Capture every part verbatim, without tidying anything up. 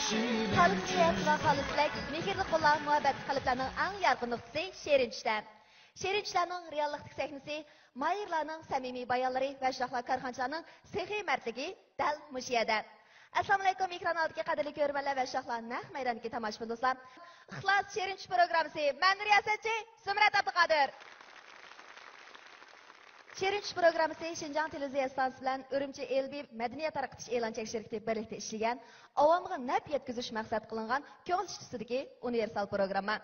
خالىس نىيەت ۋە خالىس تىلەك، مېھىرلىك قوللار، مۇھەببەتلىك قەلبلەرنىڭ ئەڭ يارقىن نۇقتىسى شېرىن چۈشلەر. شېرىن چۈشلەرنىڭ رېئاللىقتىكى سەھنىسى، ماھىرلارنىڭ سەمىمىي بايانلىرى ۋە شۇنداقلا كارخانىچىلارنىڭ سېخىي مەردلىكى دەل مۇشۇ يەردە. ئەسسالامۇئەلەيكۇم، ئېكران ئالدىدىكى قەدىرلىك كۆرۈرمەنلەر ۋە شۇنداقلا نەق مەيداندىكى تاماشىبىن دوستلار. ئىخلاس شېرىن چۈش پروگراممىسى، مەن رىياسەتچى زۇمرەت ئابدۇقادىر. شېرىن چۈش پروگراممىسى شىنجاڭ تېلېۋىزىيە ئىستانسىسى بىلەن ئۈرۈمچى ئېلبى مەدەنىيەت تارقىتىش ئېلان چەكلىك شىركىتى بىرلىكتە ئىشلىگەن، ئاۋامغا نەپ يەتكۈزۈش مەقسەت قىلىنغان كۆڭۈل ئىچى تۈسىدىكى ئۇنىۋېرسال پروگرامما.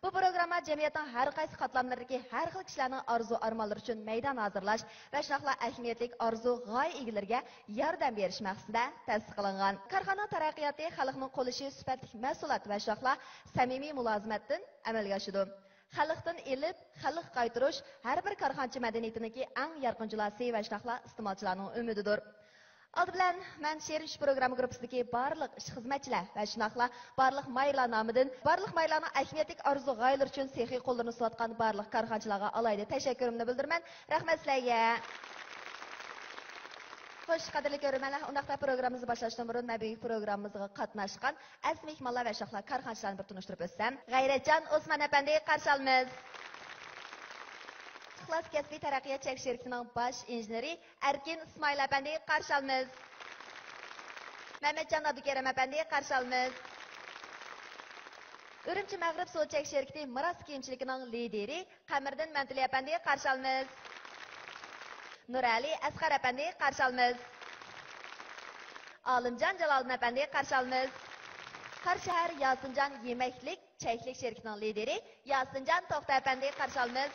بۇ پروگرامما جەمئىيەتنىڭ ھەر قايسى قاتلاملىرىدىكى ھەر خىل كىشىلەرنىڭ ئارزۇ ئارمانلىرى ئۈچۈن مەيدان ھازىرلاش ۋە شۇنداقلا ئەھمىيەتلىك ئارزۇ غايە ئىگىلىرىگە ياردەم بېرىش مەقسىتىدە تەسىس قىلىنغان. كارخانىنىڭ تەرەققىياتى خەلقنىڭ قوللىشى، سۈپەتلىك مەھسۇلات ۋە شۇنداقلا سەمىمىي مۇلازىمەتتىن ئەمەلگە ئاشىدۇ. خەلقتىن ئېلىپ، خەلققە قايتۇرۇش ھەر بىر كارخانىچى مەدەنىيىتىنىڭكى ئەڭ يارقىن جۇلاسى ۋە شۇنداقلا ئىستېمالچىلارنىڭ ئۈمىدىدۇر. ئالدى بىلەن مەن شېرىن چۈش پروگرامما گۇرۇپپىسىدىكى بارلىق ئىش خىزمەتچىلەر ۋە شۇنداقلا بارلىق ماھىرلار نامىدىن بارلىق ماھىرلارنىڭ ئەھمىيەتلىك ئارزۇ غايىلىرى ئۈچۈن سېخىي قوللىرىنى سۇنۇۋاتقان بارلىق كارخانىچىلارغا ئالاھىدە تەشەككۈرۈمنى بىلدۈرىمەن. رەھمەت سىلەرگە. خوش، قەدىرلىك كۆرۈرمەنلەر، ئۇنداقتا پروگراممىمىزنى باشلاشتىن بۇرۇن مەن بۈگۈنكى پروگراممىمىزغا قاتناشقان ئەزىز مېھمانلار ۋە شۇنداقلا كارخانىچىلارنى بىر تونۇشتۇرۇپ ئۆتسەم. غەيرەتجان ئوسمان ئەپەندى، قارشى ئالىمىز. ئىخلاس كەسپىي تەرەققىيات چەكلىك شىركىتىنىڭ باش ئىنژېنېرى ئەركىن ئىسمائىل ئەپەندى، قارشى ئالىمىز. مەمەتجان ئابدۇكېرىم ئەپەندى، قارشى ئالىمىز. ئۈرۈمچى مەغرىب سودا چەكلىك شىركىتى مىراس كىيىمچىلىكىنىڭ لىدىرى قەمەردىن مەمتىلى ئەپەندى، قارشى ئالىمىز. نۇرئەلى ئەسقەر ئەپەندى، قارشى ئالىمىز. ئالىمجان جالالىدىن ئەپەندى، قارشى ئالىمىز. قاراشەھەر ياسىنجان يېمەكلىك چەكلىك شىركىتىنىڭ لىدىرى ياسىنجان توختى ئەپەندى، قارشى ئالىمىز.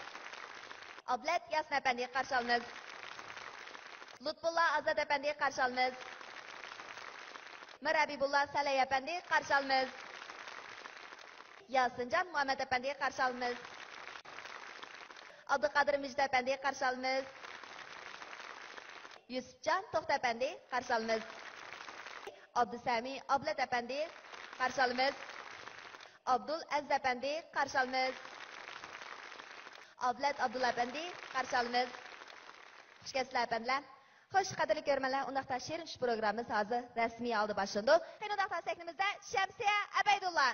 ئابلەت ياسىن ئەپەندى، قارشى ئالىمىز. لۇتپۇللا ئازاد ئەپەندى، قارشى ئالىمىز. مىر ھەبىبۇللا سەلەي ئەپەندى، قارشى ئالىمىز. ياسىنجان مۇھەممەت ئەپەندى، قارشى ئالىمىز. ئابدۇقادىر مىجىت ئەپەندى، قارشى ئالىمىز. يۈسۈپجان توختى ئەپەندى، قارشى ئالىمىز. ئابدۇسەمى ئابلەت ئەپەندى، قارشى ئالىمىز. ئابدۇل ئەزىز ئەپەندى، قارشى ئالىمىز. ئابلەت ئابدۇللا ئەپەندى، قارشى ئالىمىز. خۇش كەپسىلەر ئەپەندىلەر. خوش، قەدىرلىك كۆرۈرمەنلەر، ئۇنداقتا شېرىن چۈش پروگراممىمىز ھازىر رەسمىي ھالدا باشلىنىدۇ. قېنى ئۇنداقتا سەھنىمىزدە شەمسىيە ئەبەيدۇللا.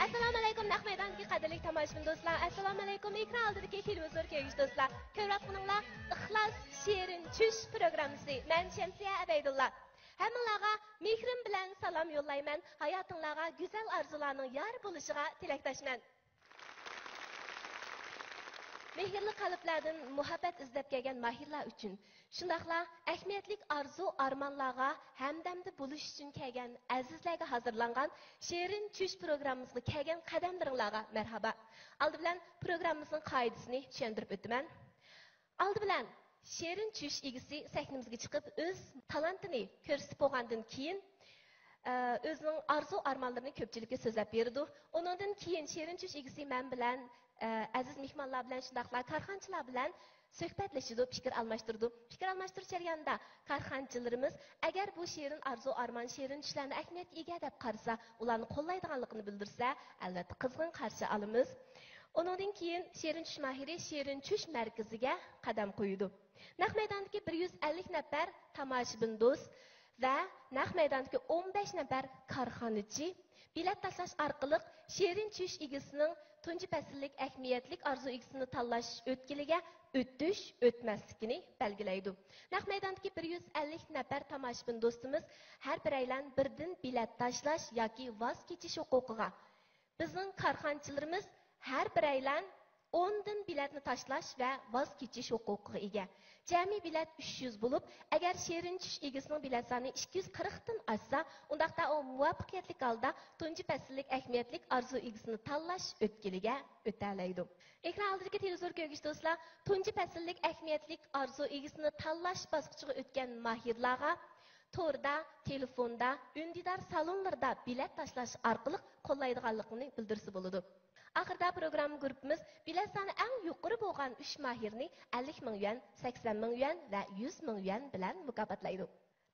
ئەسسالامۇئەلەيكۇم، نەق مەيداندىكى قەدىرلىك تاماشىبىن دوستلار. ئەسسالامۇئەلەيكۇم، ئېكران ئالدىدىكى تېلېۋىزور كۆرگۈچى دوستلار. كۆرۈۋاتقىنىڭلار ئىخلاس شېرىن چۈش پروگراممىسى. مەن شەمسىيە ئەبەيدۇللا. ھەممىڭلارغا مېھرىم بىلەن سالام يوللايمەن. ھاياتىڭلارغا گۈزەل ئارزۇلارنىڭ يار بولۇشىغا تىلەكداشمەن. مېھىرلىك قەلبلەردىن مۇھەببەت ئىزدەپ كەلگەن ماھىرلار ئۈچۈن، شۇنداقلا ئەھمىيەتلىك ئارزۇ-ئارمانلارغا ھەمدەمدە بولۇش ئۈچۈن كەلگەن ئەزىزلەرگە ھازىرلانغان شېرىن چۈش پروگراممىمىزغا كەلگەن قەدەملىرىڭلارغا مەرھابا. ئالدى بىلەن پروگراممىمىزنىڭ قائىدىسىنى چۈشەندۈرۈپ ئۆتىمەن. ئالدى بىلەن شېرىن چۈش ئىگىسى سەھنىمىزگە چىقىپ، ئۆز تالانتىنى كۆرسىتىپ بولغاندىن كېيىن، ئە، ئۆزىنىڭ ئارزۇ-ئارمانلىرىنى كۆپچىلىككە سۆزلەپ بېرىدۇ. ئۇنىڭدىن كېيىن شېرىن چۈش ئىگىسى مەن بىلەن، ئە، ئەزىز مېھمانلار بىلەن، شۇنداقلا كارخانىچىلار بىلەن سۆھبەتلىشىدۇ، پىكىر ئالماشتۇرىدۇ. پىكىر ئالماشتۇرۇش جەريانىدا كارخانىچىلىرىمىز ئەگەر بۇ شېرىن ئارزۇ-ئارمان، شېرىن چۈشلەرنى ئەھمىيەتكە ئىگە دەپ قارىسا، ئۇلارنى قوللايدىغانلىقىنى بىلدۈرسە، ئەلۋەتتە قىزغىن قارشى ئالىمىز. ئۇنىڭدىن كېيىن شېرىن چۈش ماھىرى شېرىن چۈش مەركىزىگە قەدەم قويىدۇ. نەق مەيداندىكى بىر يۈز ئەللىك نەپەر تاماشىبىن دوست ۋە نەق مەيداندىكى ئون بەش نەپەر كارخانىچى بېلەت تاشلاش ئارقىلىق شېرىن چۈش ئىگىسىنىڭ تۇنجى پەسىللىك ئەھمىيەتلىك ئارزۇ ئىگىسىنى تاللاش ئۆتكىلىگە ئۆتۈش، ئۆتمەسلىكىنى بەلگىلەيدۇ. نەق مەيداندىكى بىر يۈز ئەللىك نەپەر تاماشىبىن دوستىمىز ھەر بىرەيلەن بىردىن بېلەت تاشلاش ياكى ۋاز كېچىش ھوقۇقىغا، بىزنىڭ كارخانىچىلىرىمىز ھەر بىرەيلەن ئوندىن بېلەتنى تاشلاش ۋە ۋاز كېچىش ھوقۇقىغا ئىگە. جەمئىي بېلەت ئۈچ يۈز بولۇپ، ئەگەر شېرىن چۈش ئىگىسىنىڭ بېلەت سانى ئىككى يۈز قىرىقتىن ئاشسا، ئۇنداقتا ئۇ مۇۋەپپەقىيەتلىك ھالدا تۇنجى پەسىللىك ئەھمىيەتلىك ئارزۇ ئىگىسىنى تاللاش ئۆتكىلىگە ئۆتەلەيدۇ. ئېكران ئالدىدىكى تېلېۋىزور كۆرگۈچى دوستلار، تۇنجى پەسىللىك ئەھمىيەتلىك ئارزۇ ئىگىسىنى تاللاش باسقۇچىغا ئۆتكەن ماھىرلارغا توردا، تېلېفوندا، ئۈندىدار سالونلىرىدا بېلەت تاشلاش ئارقىلىق قوللايدىغانلىقىنى بىلدۈرسە بولىدۇ. ئاخىرىدا پروگرامما گۇرۇپپىمىز بېلەت سانى ئەڭ يۇقىرى بولغان ئۈچ ماھىرنى ئەللىك مىڭ يۈەن، سەكسەن مىڭ يۈەن ۋە يۈز مىڭ يۈەن بىلەن مۇكاپاتلايدۇ.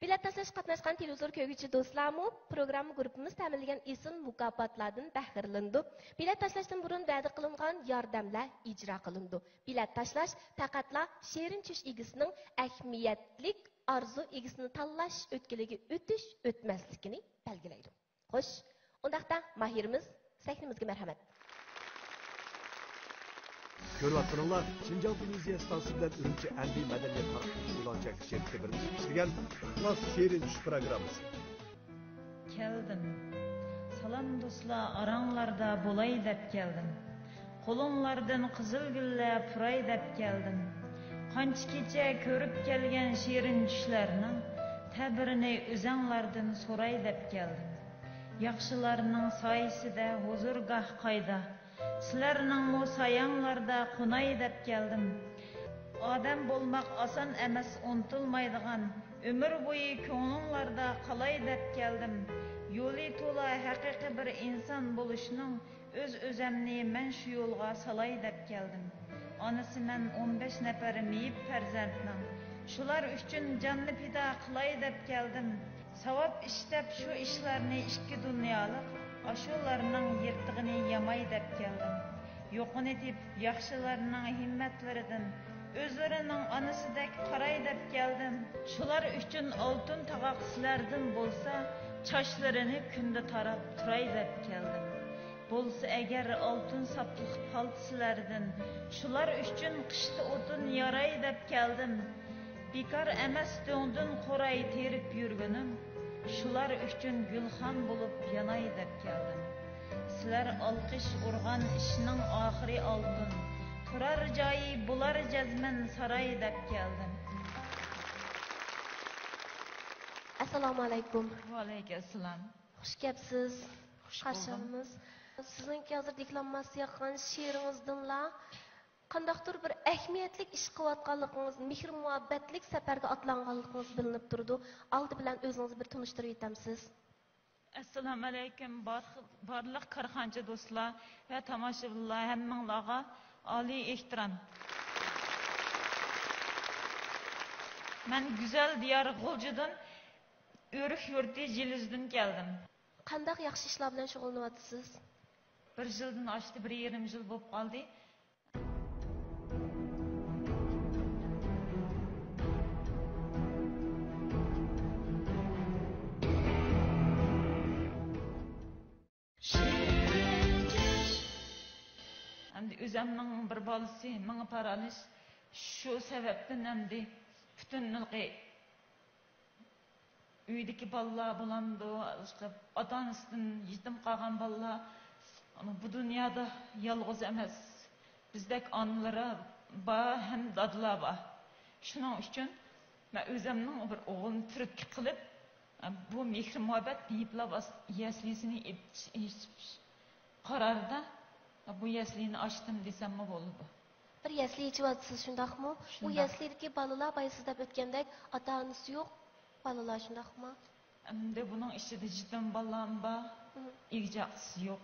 بېلەت تاشلاشقا قاتناشقان تېلېۋىزور كۆرگۈچى دوستلارمۇ پروگرامما گۇرۇپپىمىز تەمىنلىگەن ئېسىل مۇكاپاتلاردىن پەخىرلىنىدۇ. بېلەت تاشلاشتىن بۇرۇن ۋەدە قىلىنغان ياردەملەر ئىجرا قىلىنىدۇ. بېلەت تاشلاش پەقەتلا شېرىن چۈش ئىگىسىنىڭ ئەھمىيەتلىك ئارزۇ ئىگىسىنى تاللاش ئۆتكىلىگە ئۆتۈش، ئۆتمەسلىكىنى بەلگىلەيدۇ. خوش، ئۇنداقتا ماھىرىمىز، سەھنىمىزگە مەرھەمەت. كۆرۈۋاتقىنىڭلار شىنجاڭ تېلېۋىزىيە ئىستانسىسى بىلەن ئۈرۈمچى ئەنئەنئەن مەدەنىيەت تارقىتىش يوللانچۇ شىركىتى بىرلىكتە ئىشلىگەن ئىخلاس شېرىن چۈش پروگراممىسى. كەلدىم. سالام دوستلار، ئاراڭلاردا بولاي دەپ كەلدىم. قولۇڭلاردىن قىزىل گۈللەر پۇراي دەپ كەلدىم. قانچە كېچە كۆرۈپ كەلگەن شېرىن چۈشلەرنىڭ تەبىرىنى ئۆزەڭلاردىن سوراي دەپ كەلدىم. ياخشىلارنىڭ سايىسىدە ھۇزۇرگاھ قايدا؟ سىلەرنىڭمۇ ساياڭلاردا قوناي دەپ كەلدىم. ئادەم بولماق ئاسان ئەمەس، ئۇنتۇلمايدىغان، ئۆمۈر بويى كۆڭلۈڭلاردا قالاي دەپ كەلدىم. يولى تولا ھەقىقىي بىر ئىنسان بولۇشنىڭ، ئۆز-ئۆزەمنى مەن شۇ يولغا سالاي دەپ كەلدىم. ئانىسىمەن ئون بەش نەپەر مېيىپ پەرزەنتنىڭ. شۇلار ئۈچۈن جاننى پىدا قىلاي دەپ كەلدىم. ساۋاب ئىش دەپ شۇ ئىشلارنى ئىككى دۇنيالىق، ئاشۇلارنىڭ يىرتىقىنى ياماي دەپ كەلدىم. يوقىنى تېپىپ ياخشىلارنىڭ ھىممەتلىرىدىن، ئۆزلىرىنىڭ ئانىسىدەك قاراي دەپ كەلدىم. شۇلار ئۈچۈن ئالتۇن تاغاق سىلەردىن بولسا، چاچلىرىنى كۈندە تاراپ تۇراي دەپ كەلدىم. بولسا ئەگەر ئالتۇن ساپلىق پالتا سىلەردىن، شۇلار ئۈچۈن قىشتا ئوتۇن ياراي دەپ كەلدىم. بىكار ئەمەس دۆڭدىن قوراي تېرىپ يۈرگىنىم، شۇلار ئۈچۈن گۈلخان بولۇپ ياناي دەپ كەلدىم. سىلەر ئالقىش ئۇرغان ئىشنىڭ ئاخىرى ئالتۇن، تۇرار جايى بولار جەزمەن ساراي دەپ كەلدىم. ئەسسالامۇ ئەلەيكۇم. ۋەئەلەيكۇم ئەسسالام. خۇش كەپسىز. خۇش بولدۇم. قارشى ئالىمىز. سىزنىڭكى ھازىر دېكلاماتسىيە قىلغان شېئىرىڭىزدىنلا قانداقتۇر بىر ئەھمىيەتلىك ئىش قىلىۋاتقانلىقىڭىز، مېھىر-مۇھەببەتلىك سەپەرگە ئاتلانغانلىقىڭىز بىلىنىپ تۇرىدۇ. ئالدى بىلەن ئۆزىڭىزنى بىر تونۇشتۇرۇۋېتەمسىز؟ ئەسسالامۇئەلەيكۇم، بار-، بارلىق كارخانىچى دوستلار ۋە تاماشىبىنلار، ھەممىڭلارغا ئالىي ئېھتىرام. مەن گۈزەل دىيار غۇلجىدىن، ئۆرۈك يۇرتى جىلىزىدىن كەلدىم. قانداق ياخشى ئىشلار بىلەن شۇغۇللىنىۋاتىسىز؟ بىر يىلدىن ئاشتى، بىر يېرىم يىل بولۇپ قالدى. ئەمدى ئۆزەمنىڭ بىر بالىسى، مېڭە پارالىچ، شۇ سەۋەبتىن ئەمدى پۈتۈن ئۆيدىكى بالىلار بولامدۇ، ئاتا-ئانىسىدىن يېتىم قالغان بالىلار بۇ دۇنيادا يالغۇز ئەمەس. بىزدەك ئانىلىرى بار ھەم دادىلار بار. شۇنىڭ ئۈچۈن مەن ئۆزۈمنىڭ بىر ئوغلۇمنى تۈرتكە قىلىپ، بۇ مېھىر-مۇھەببەت مېيىپلار يەسلىسىنى ئېچىش قارارىدا بۇ يەسلىنى ئاچتىم دېسەممۇ بولىدۇ. بىر يەسلى ئېچىۋاتىسىز، شۇنداقمۇ؟ ئۇ شۇنداق. يەسلىدىكى بالىلار بايا سىز دەپ ئۆتكەندەك ئاتا-ئانىسى يوق بالىلار، شۇنداقمۇ؟ ئەمدى بۇنىڭ ئىچىدە يېتىم بالام بار، مم. ئىگە-چاقىسى يوق.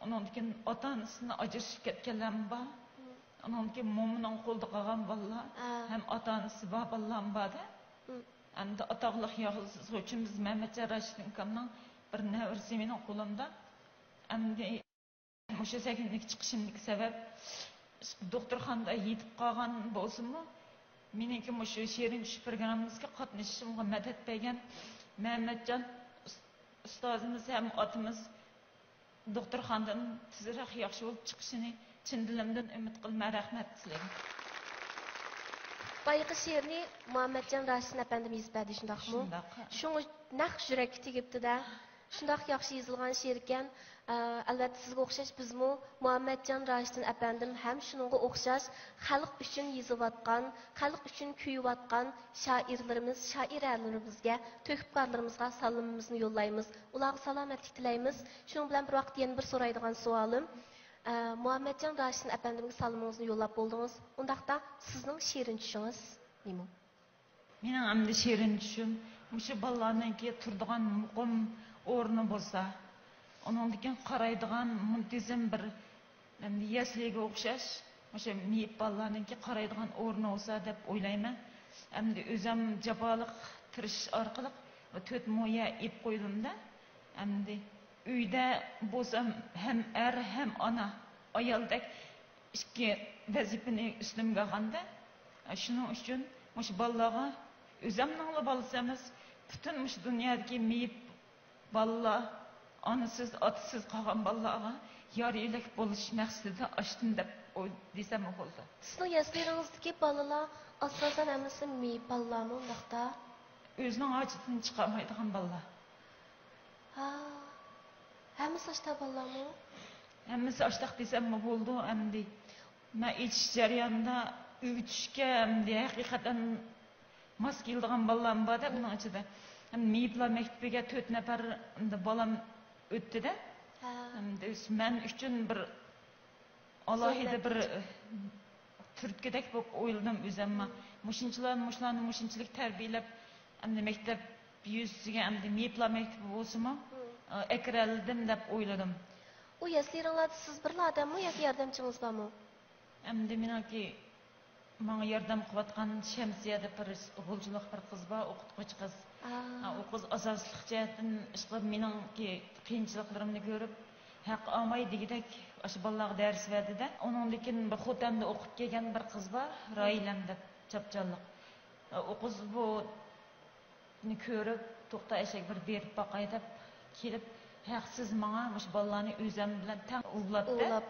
ئۇنىڭدىن كېيىن ئاتا-ئانىسىدىن ئاجرىشىپ كەتكەنلەرمۇ بار. مم. ئۇنىڭدىن كېيىن مومىنىڭ قولىدا قالغان بالىلار، ھە. ھەم ئاتا-ئانىسى بار بالىلارمۇ بار-دە. مم. ئەمدى ئاتاقلىق يالغۇز سوچىمىز مەمەتجان راشىدىن ئۇكامنىڭ بىر نەۋرىسى مېنىڭ قولۇمدا. ئەمدى مۇشۇ سەھنىگە چىقىشىمدىكى سەۋەب، دوختۇرخانىدا يېتىپ قالغان بولسىمۇ، مېنىڭكى مۇشۇ شېرىن چۈش پروگراممىمىزغا قاتنىشىشىمغا مەدەت بەرگەن مەمەتجان ئۇس-، ئۇستازىمىز ھەم ئاتىمىز دوختۇرخانىدىن تېزرەك ياخشى بولۇپ چىقىشىنى چىن دىلىمدىن ئۈمىد قىلىمەن. رەھمەت سىلەرگە. بايىقى شېئىرنى مۇھەممەتجان راشىدىن ئەپەندىم يېزىپ بەردى، شۇنداقمۇ؟ شۇنداق. شۇڭا نەق يۈرەككە تېگىپتۇ-دە. شۇنداق ياخشى يېزىلغان شېئىركەن. ئە، ئەلۋەتتە، سىزگە ئوخشاش بىزمۇ مۇھەممەتجان راشىدىن ئەپەندىم ھەم شۇنىڭغا ئوخشاش خەلق ئۈچۈن يېزىۋاتقان، خەلق ئۈچۈن كۆيۈۋاتقان شائىرلىرىمىز، شائىرەلىرىمىزگە، تۆھپىكارلىرىمىزغا سالىمىمىزنى يوللايمىز. ئۇلارغا سالامەتلىك تىلەيمىز. شۇنىڭ بىلەن بىر ۋاقىتتا يەنە بىر سورايدىغان سوئالىم، ئە، مۇھەممەتجان راشىدىن ئەپەندىمگە سالىمىڭىزنى يوللاپ بولدىڭىز. ئۇنداقتا سىزنىڭ شېرىن چۈشىڭىز نېمە؟ مېنىڭ ئەمدى شېرىن چۈشۈم مۇشۇ بالىلارنىڭكى تۇرىدىغان مۇقىم ئورنى بولسا، ئۇنىڭدىن كېيىن قارايدىغان مۇنتىزىم بىر، ئەمدى يەسلىگە ئوخشاش، مۇشۇ مېيىپ بالىلارنىڭكى قارايدىغان ئورنى بولسا دەپ ئويلايمەن. ئەمدى ئۆزۈم جاپالىق تىرىشىش ئارقىلىق تۆت مو يەر ئېلىپ قويدۇم-دە. ئەمدى ئۆيدە بولسام ھەم ئەر، ھەم ئانا، ئايالدەك ئىككى ۋەزىپىنى ئۈستۈمگە ئالغاندا، شۇنىڭ ئۈچۈن مۇشۇ بالىلارغا ئۆزۈمنىڭلا بالىسى ئەمەس، پۈتۈن مۇشۇ دۇنيادىكى مېيىپ بالىلار، ئانىسىز، ئاتىسىز قالغان بالىلارغا يار يۆلەك بولۇش مەقسىتىدە ئاچتىم دەپ ئوي-، دېسەممۇ بولىدۇ. سىزنىڭ يەسلىلىرىڭىزدىكى بالىلار ئاساسەن ھەممىسى مېيىپ بالىلارمۇ ئۇنداقتا؟ ئۆزىنىڭ ھاجىتىدىن چىقالمايدىغان بالىلار. ھا، ھەممىسى ئاشتاق بالىلارمۇ؟ ھەممىسى ئاشتاق دېسەممۇ بولىدۇ ئەمدى. مەن ئېچىش جەريانىدا ئۆگىتىشكە ئەمدى ھەقىقەتەن ماس كېلىدىغان بالىلارمۇ بار-دە، بۇنىڭ ئىچىدە. ھەم مېيىپلار مەكتىپىگە تۆت نەپەر ئەمدى بالام ئۆتتى-دە. ھە. ئەمدى مەن ئۈچۈن بىر ئالاھىدە بىر، ئە، تۈرتكىدەك بولۇپ ئويلىدىم ئۆزۈممۇ. مۇشۇنچىلار، مۇشۇلارنى مۇشۇنچىلىك تەربىيەلەپ، ئەمدى مەكتەپ يۈزىسىگە ئەمدى مېيىپلار مەكتىپى بولسىمۇ، ئە، ئەكىرەلىدىم دەپ ئويلىدىم. ئۇ يەسلىرىڭلاردا سىز بىرلا ئادەممۇ ياكى ياردەمچىڭىز بارمۇ؟ ئەمدى مېنىڭكى ماڭا ياردەم قىلىۋاتقان شەمسىيە دەپ بىر غۇلجىلىق بىر قىز بار، ئوقۇتقۇچى قىز. ئا. ئا، ئۇ قىز ئاساسلىق جەھەتتىن ئىشقىلىپ مېنىڭكى قىيىنچىلىقلىرىمنى كۆرۈپ، ھەق ئالماي دېگۈدەك ئاشۇ بالىلارغا دەرس بەردى-دە. ئۇنىڭدىن كېيىن بىر خوتەندە ئوقۇپ كەلگەن بىر قىز بار، راھىلەم دەپ، چاپچانلىق. ئۇ قىز بۇ نى كۆرۈپ، توختا ئەشەگە بىر بېرىپ باقاي دەپ كېلىپ، ھەقسىز ماڭا مۇشۇ بالىلارنى ئۆزۈم بىلەن تەڭ ئۇۋۇلاپ، ئۇۋۇلاپ،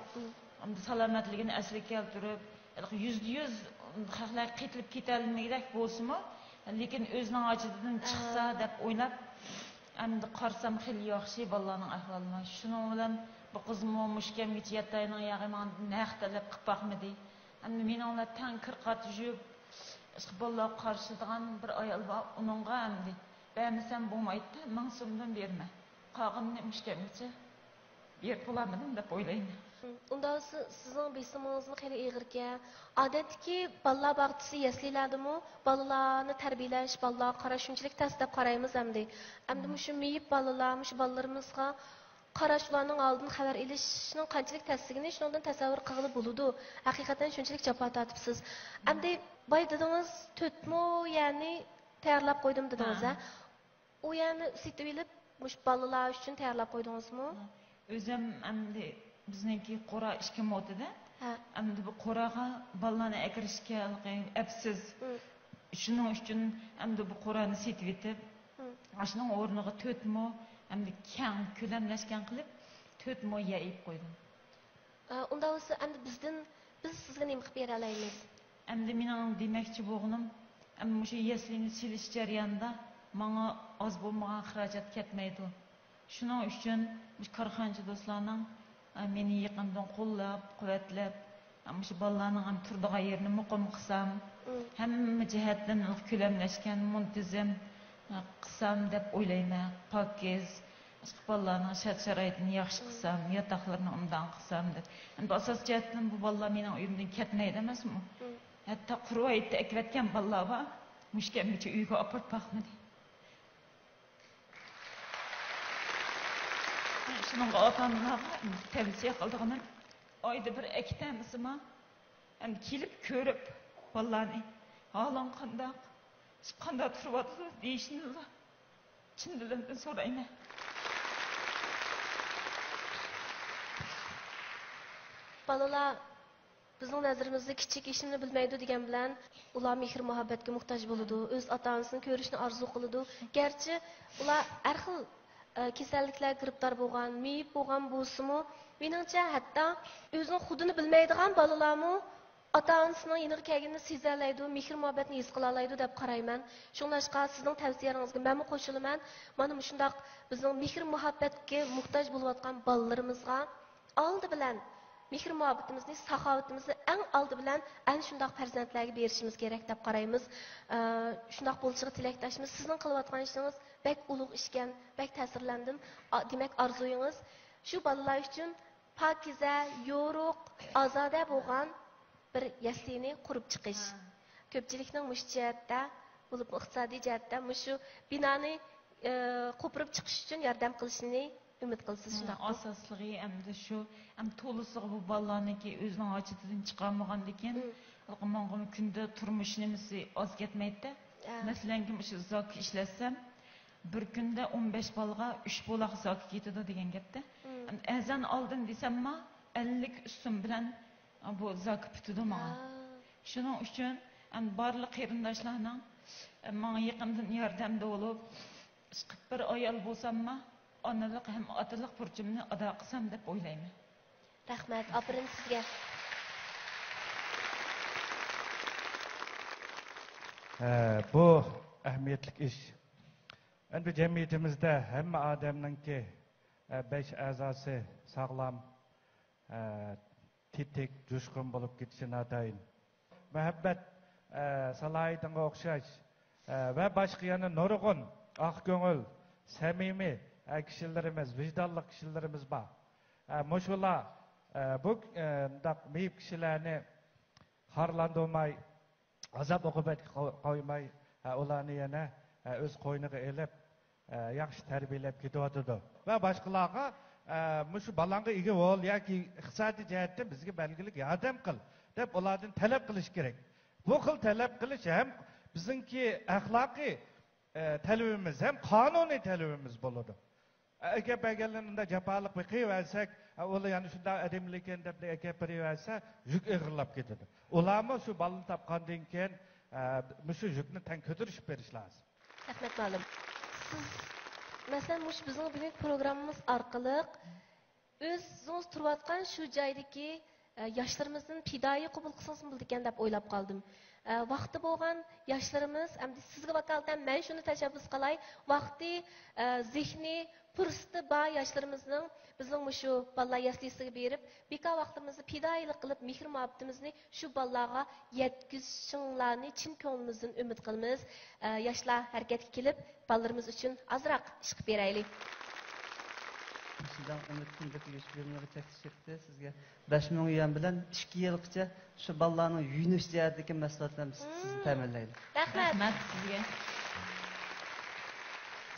ئەمدى سالامەتلىكىنى ئەسلىگە كەلتۈرۈپ، ھېلىقى يۈزدە يۈز خەقلەرگە قېتىلىپ كېتەلمىگۈدەك بولسىمۇ، لېكىن ئۆزىنىڭ ھاجىتىدىن چىقسا دەپ ئويلاپ، ئەمدى قارىسام خېلى ياخشى بالىلارنىڭ ئەھۋالىمۇ. شۇنىڭ بىلەن بۇ قىزمۇ مۇشۇ كەمگىچە ياتاينىڭ ياغى ماڭا نەق تەلەپ قىلىپ باقمىدى. ئەمدى مېنىڭ بىلەن تەڭ كىر قات يۇيۇپ، ئىشقىلىپ بالىلارغا قارىشىدىغان بىر ئايال بار، ئۇنىڭغا ئەمدى بەرمىسەم بولمايدۇ، مىڭ سومدىن بېرىمەن. قالغىنىنى مۇشۇ كەمگىچە بېرىپ بولالمىدىم دەپ ئويلايمەن. ئۇنداق بولسا سىزنىڭ بېسىمىڭىزمۇ خېلى ئېغىركەن. ئادەتتىكى بالىلار باغچىسى، يەسلىلەردىمۇ بالىلارنى تەربىيەلەش، بالىلارغا قاراش شۇنچىلىك تەس دەپ قارايمىز ئەمدى. ئەمدى مۇشۇ مېيىپ بالىلار، مۇشۇ بالىلىرىمىزغا قاراش، ئۇلارنىڭ ھالىدىن خەۋەر ئېلىشنىڭ قانچىلىك تەسلىكىنى شۇنىڭدىن تەسەۋۋۇر قىلغىلى بولىدۇ. ھەقىقەتەن شۇنچىلىك جاپا تارتىپسىز. ئەمدى باي دېدىڭىز، تۆت مو يەرنى تەييارلاپ قويدۇم دېدىڭىز، ھە؟ ئۇ يەرنى سېتىۋېلىپ، مۇشۇ بالىلار ئۈچۈن تەييارلاپ قويدىڭىزمۇ؟ ئۆزۈم ئەمدى بىزنىڭكى قورا ئىككى موتىدە. ھە. ئەمدى بۇ قوراغا بالىلارنى ئەكىرىشكە ھېلىقى ئەپسىز. شۇنىڭ ئۈچۈن ئەمدى بۇ قورانى سېتىۋېتىپ، ئاشۇنىڭ ئورنىغا تۆت مو، ئەمدى كەڭ كۆلەملەشكەن قىلىپ، تۆت مو يەر ئېلىپ قويدۇم. ئە، ئۇنداق بولسا ئەمدى بىزدىن، بىز سىزگە نېمە قىلىپ بېرەلەيمىز؟ ئەمدى مېنىڭ دېمەكچى بولغىنىم، ئەمدى مۇشۇ يەسلىنى سېلىش جەريانىدا ماڭا ئاز بولمىغان خىراجەت كەتمەيدۇ. شۇنىڭ ئۈچۈن مۇشۇ كارخانىچى دوستلارنىڭ، ئە، مېنى يېقىندىن قوللاپ، قۇۋۋەتلەپ، مۇشۇ بالىلارنىڭ ھەم تۇرىدىغان يېرىنى مۇقىم قىلسام، ھەممە جەھەتتىن كۆلەملەشكەن، مۇنتىزىم قىلسام دەپ ئويلايمەن. پاكىز، ئىشقىلىپ بالىلارنىڭ شەرت-شارائىتىنى ياخشى قىلسام، ياتاقلىرىنى ئوبدان قىلسام دەپ. ئەمدى ئاساسىي جەھەتتىن بۇ بالىلار مېنىڭ ئۆيۈمدىن كەتمەيدۇ ئەمەسمۇ؟ ھەتتا قۇرۇۋايىتتە ئەكىۋەتكەن بالىلار بار، مۇشۇ كەمگىچە ئۆيگە ئاپىرىپ باقمىدى. شۇنىڭغا ئاتا-ئانىلارغا تەۋسىيە قىلىدىغىنىم، ئايدا بىر ئەكېتەلمىسىمۇ، ئەمدى كېلىپ كۆرۈپ، بالىلارنى ھالىڭ قانداق، قانداق تۇرۇۋاتىدۇ دېيىشىنىلا چىن دىلىمدىن سورايمەن. بالىلار بىزنىڭ نەزىرىمىزدە كىچىك، ھېچنېمىنى بىلمەيدۇ دېگەن بىلەن، ئۇلار مېھىر-مۇھەببەتكە موھتاج بولىدۇ، ئۆز ئاتا-ئانىسىنى كۆرۈشنى ئارزۇ قىلىدۇ. گەرچە ئۇلار ھەر خىل، ئە، كېسەللىكلەرگە گىرىپتار بولغان، مېيىپ بولغان بولسىمۇ، مېنىڭچە ھەتتا ئۆزىنىڭ خۇدىنى بىلمەيدىغان بالىلارمۇ ئاتا-ئانىسىنىڭ يېنىغا كەلگىنىنى سېزەلەيدۇ، مېھىر-مۇھەببەتنى ھېس قىلالايدۇ دەپ قارايمەن. شۇڭلاشقا سىزنىڭ تەۋسىيەلىرىڭىزگە مەنمۇ قوشۇلىمەن. مانا مۇشۇنداق بىزنىڭ مېھىر-مۇھەببەتكە موھتاج بولۇۋاتقان بالىلىرىمىزغا ئالدى بىلەن مېھىر-مۇھەببىتىمىزنى، ساخاۋىتىمىزنى ئەڭ ئالدى بىلەن ئەنە شۇنداق پەرزەنتلەرگە بېرىشىمىز كېرەك دەپ قارايمىز. ئە، شۇنداق بولۇشىغا تىلەكداشمىز. سىزنىڭ قىلىۋاتقان ئىشىڭىز بەك ئۇلۇغ ئىشكەن، بەك تەسىرلەندىم. ئا، دېمەك، ئارزۇيىڭىز شۇ بالىلار ئۈچۈن پاكىزە، يورۇق، ئازادە بولغان بىر يەسلىنى قۇرۇپ چىقىش. ھە. كۆپچىلىكنىڭ مۇشۇ جەھەتتە، بولۇپمۇ ئىقتىسادىي جەھەتتە مۇشۇ بىنانى، ئى، قوپۇرۇپ چىقىش ئۈچۈن ياردەم قىلىشىنى ئۈمىد قىلىسىز، شۇنداقمۇ؟ ئاساسلىقى ئەمدى شۇ، ئەم، تولىسىغا بۇ بالىلارنىڭكى ئۆزىنىڭ ھاجىتىدىن چىقالمىغاندىكىن، ماڭا كۈندە تۇرمۇش نېمىسى ئاز كەتمەيتتى. ھە. مەسىلەنكى، مۇشۇ زاكا ئىشلەتسەم، بىر كۈندە ئون بەش بالىغا ئۈچ بولاق زاكا كېتىدۇ دېگەن گەپتە. ئەمدى ئەزان ئالدىم دېسەمما، ئەللىك ئۈستۈن بىلەن بۇ زاكا پۈتىدۇ ماڭا. ھا. شۇنىڭ ئۈچۈن، ئەمدى بارلىق قېرىنداشلارنىڭ ماڭا يېقىندىن ياردەمدە بولۇپ، ئىشقىلىپ بىر ئايال بولساممۇ، ئانىلىق ھەم ئاتىلىق بۇرچۇمنى ئادا قىلسام دەپ ئويلايمەن. رەھمەت، ئاپىرىن سىزگە. ھە، بۇ ئەھمىيەتلىك ئىش. ئەمدى جەمئىيىتىمىزدە ھەممە ئادەمنىڭكى، ھە، بەش ئەزاسى ساغلام، ھە، تېتىك، جۇشقۇن بولۇپ كېتىشى ناتايىن. مۇھەببەت، ئە، سالاھىيىتىڭغا ئوخشاش، ئە، ۋە باشقا يەنە نۇرغۇن ئاق كۆڭۈل، سەمىمىي، ئە، كىشىلىرىمىز، ۋىجدانلىق كىشىلىرىمىز بار. ئە، مۇشۇلار، ئە، بۇ، ئە، مۇنداق مېيىپ كىشىلەرنى خارلاندۇرماي، ئازاب ئوقۇبەتكە قو-، قويماي، ئە، ئۇلارنى يەنە، ئە، ئۆز قوينىغا ئېلىپ، ئە، ياخشى تەربىيەلەپ كېتىۋاتىدۇ. ۋە باشقىلارغا، ئە، مۇشۇ بالاڭغا ئىگە بول ياكى ئىقتىسادىي جەھەتتىن بىزگە بەلگىلىك ياردەم قىل، دەپ ئۇلاردىن تەلەپ قىلىش كېرەك. بۇ خىل تەلەپ قىلىش ھەم بىزنىڭكى ئەخلاقىي، ئە، تەلىپىمىز ھەم قانۇنىي تەلىپىمىز بولىدۇ. ئە، ئەكەپ بەرگەنلەرنى ئۇنداق جاپالىق بېقىۋەرسەك، ئە، ئۇلار يەنە شۇنداق ئادەملىكەن دەپ ئەكەپ بېرىۋەرسە، يۈك ئېغىرلاپ كېتىدۇ. ئۇلارمۇ شۇ بالىنى تاپقاندىن كېيىن، ئە، مۇشۇ يۈكنى تەڭ كۆتۈرۈشۈپ بېرىش لازىم. رەھمەت مۇئەللىم. سىز، مەسىلەن، مۇشۇ بىزنىڭ بۈگۈنكى پروگراممىمىز ئارقىلىق ئۆزىڭىز تۇرۇۋاتقان شۇ جايدىكى، ئە، ياشلىرىمىزدىن پىدائىي قوبۇل قىلسىڭىزمۇ بولىدىكەن دەپ ئويلاپ قالدىم. ئە، ۋاقتى بولغان ياشلىرىمىز، ئەمدى سىزگە ۋاكالىتەن مەن شۇنى تەشەببۇس قىلاي، ۋاقتى، ئە، زېھنى، پۇرسىتى بار ياشلىرىمىزنىڭ بىزنىڭ مۇشۇ بالىلار يەسلىسىگە بېرىپ، بىكار ۋاقتىمىزنى پىدائىيلىق قىلىپ، مېھىر-مۇھەببىتىمىزنى شۇ بالىلارغا يەتكۈزۈشۈڭلارنى چىن كۆڭلىمىزدىن ئۈمىد قىلىمىز. ئە، ياشلار ھەرىكەتكە كېلىپ، بالىلىرىمىز ئۈچۈن ئازراق ئىش قىلىپ بېرەيلى. شىنجاڭ ئۈمىد كۈندىلىك يۈز يىگىرمە يىللىق چەكلىك شىركىتى سىزگە بەش مىڭ يۈەن بىلەن ئىككى يىلغىچە شۇ بالىلارنىڭ يۆنىلىش جەھەتتىكى مەھسۇلاتلىرىنى سىز، سىزنى تەمىنلەيلى. رەھمەت. رەھمەت سىزگە.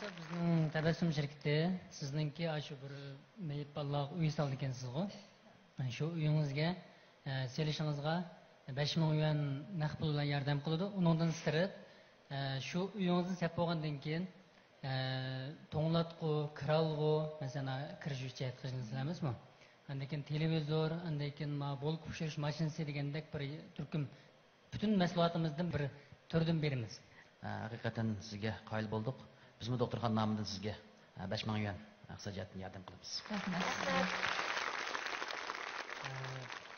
بىزنىڭ تەبەسسۇم شىركىتى سىزنىڭكى ئاشۇ بىر مېيىپ بالىلارغا ئۆي سالىدىكەنسىزغۇ؟ شۇ ئۆيىڭىزگە، ئە، سېلىشىڭىزغا بەش مىڭ يۈەن نەق پۇل بىلەن ياردەم قىلىدۇ. ئۇنىڭدىن سىرت، ئە، شۇ ئۆيىڭىزنى سېلىپ بولغاندىن كېيىن، ئە، توڭلاتقۇ، كىرئالغۇ، مەسىلەن، كىر-يۇيۇش جەھەت خىجىلىنى سېلىمىزمۇ؟ ئاندىن كېيىن تېلېۋىزور، ئاندىن كېيىن ما بولكا پىشۇرۇش ماشىنىسى دېگەندەك بىر تۈركۈم پۈتۈن مەھسۇلاتىمىزدىن بىر تۈردىن بېرىمىز. ھەقىقەتەن سىزگە قايىل بولدۇق. بىزمۇ دوختۇرخانا نامىدىن سىزگە بەش مىڭ يۈەن ئىقتىسادىي جەھەتتىن ياردەم قىلىمىز. رەھمەت.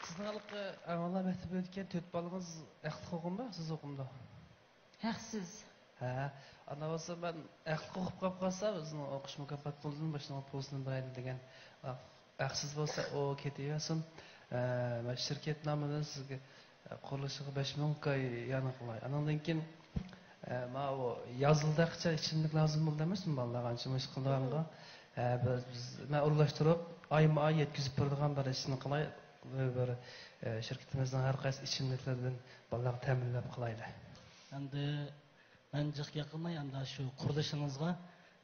سىزنىڭ ھېلىقى ئەڭ ئالا مەكتەپكە ئۆتكەن تۆت بالىڭىز ھەقلىق ئوقۇمدۇ؟ سىز ئوقۇمدۇ؟ ھەقسىز. ھە، ئانا بولسا مەن ھەقلىق ئوقۇپ قاپ قالسا، بىزنىڭ ئوقۇش مۇكاپات پۇلىدىن مۇشۇنىڭ پۇلىسىنى بېرەيلى دېگەن. ھەقسىز بولسا ئۇ كېتىۋەرسۇن. ئە، مەن شىركەت نامىدىن سىزگە، ئە، قۇرۇلۇشىغا بەش مىڭ كاي ياردەم قىلاي. ئانىڭدىن كېيىن، ئە، ماۋۇ يازلىداقچە ئىچىملىك لازىم بولدى ئەمەسمۇ بالىلارغا ئانچە مۇشۇ قىلىدىغانغا؟ ھە، بىز، بىز، مەن ئورۇنلاشتۇرۇپ، ئايمۇ ئاي يەتكۈزۈپ بېرىدىغان بىر ئىشنى قىلاي. بىر، بىر، ئە، شىركىتىمىزنىڭ ھەر قايسى ئىچىملىكلىرىدىن بالىلارغا تەمىنلەپ قىلايلى. ئەمدى مەن جىق گەپ قىلماي، ئەمدى شۇ قۇرۇلۇشىڭىزغا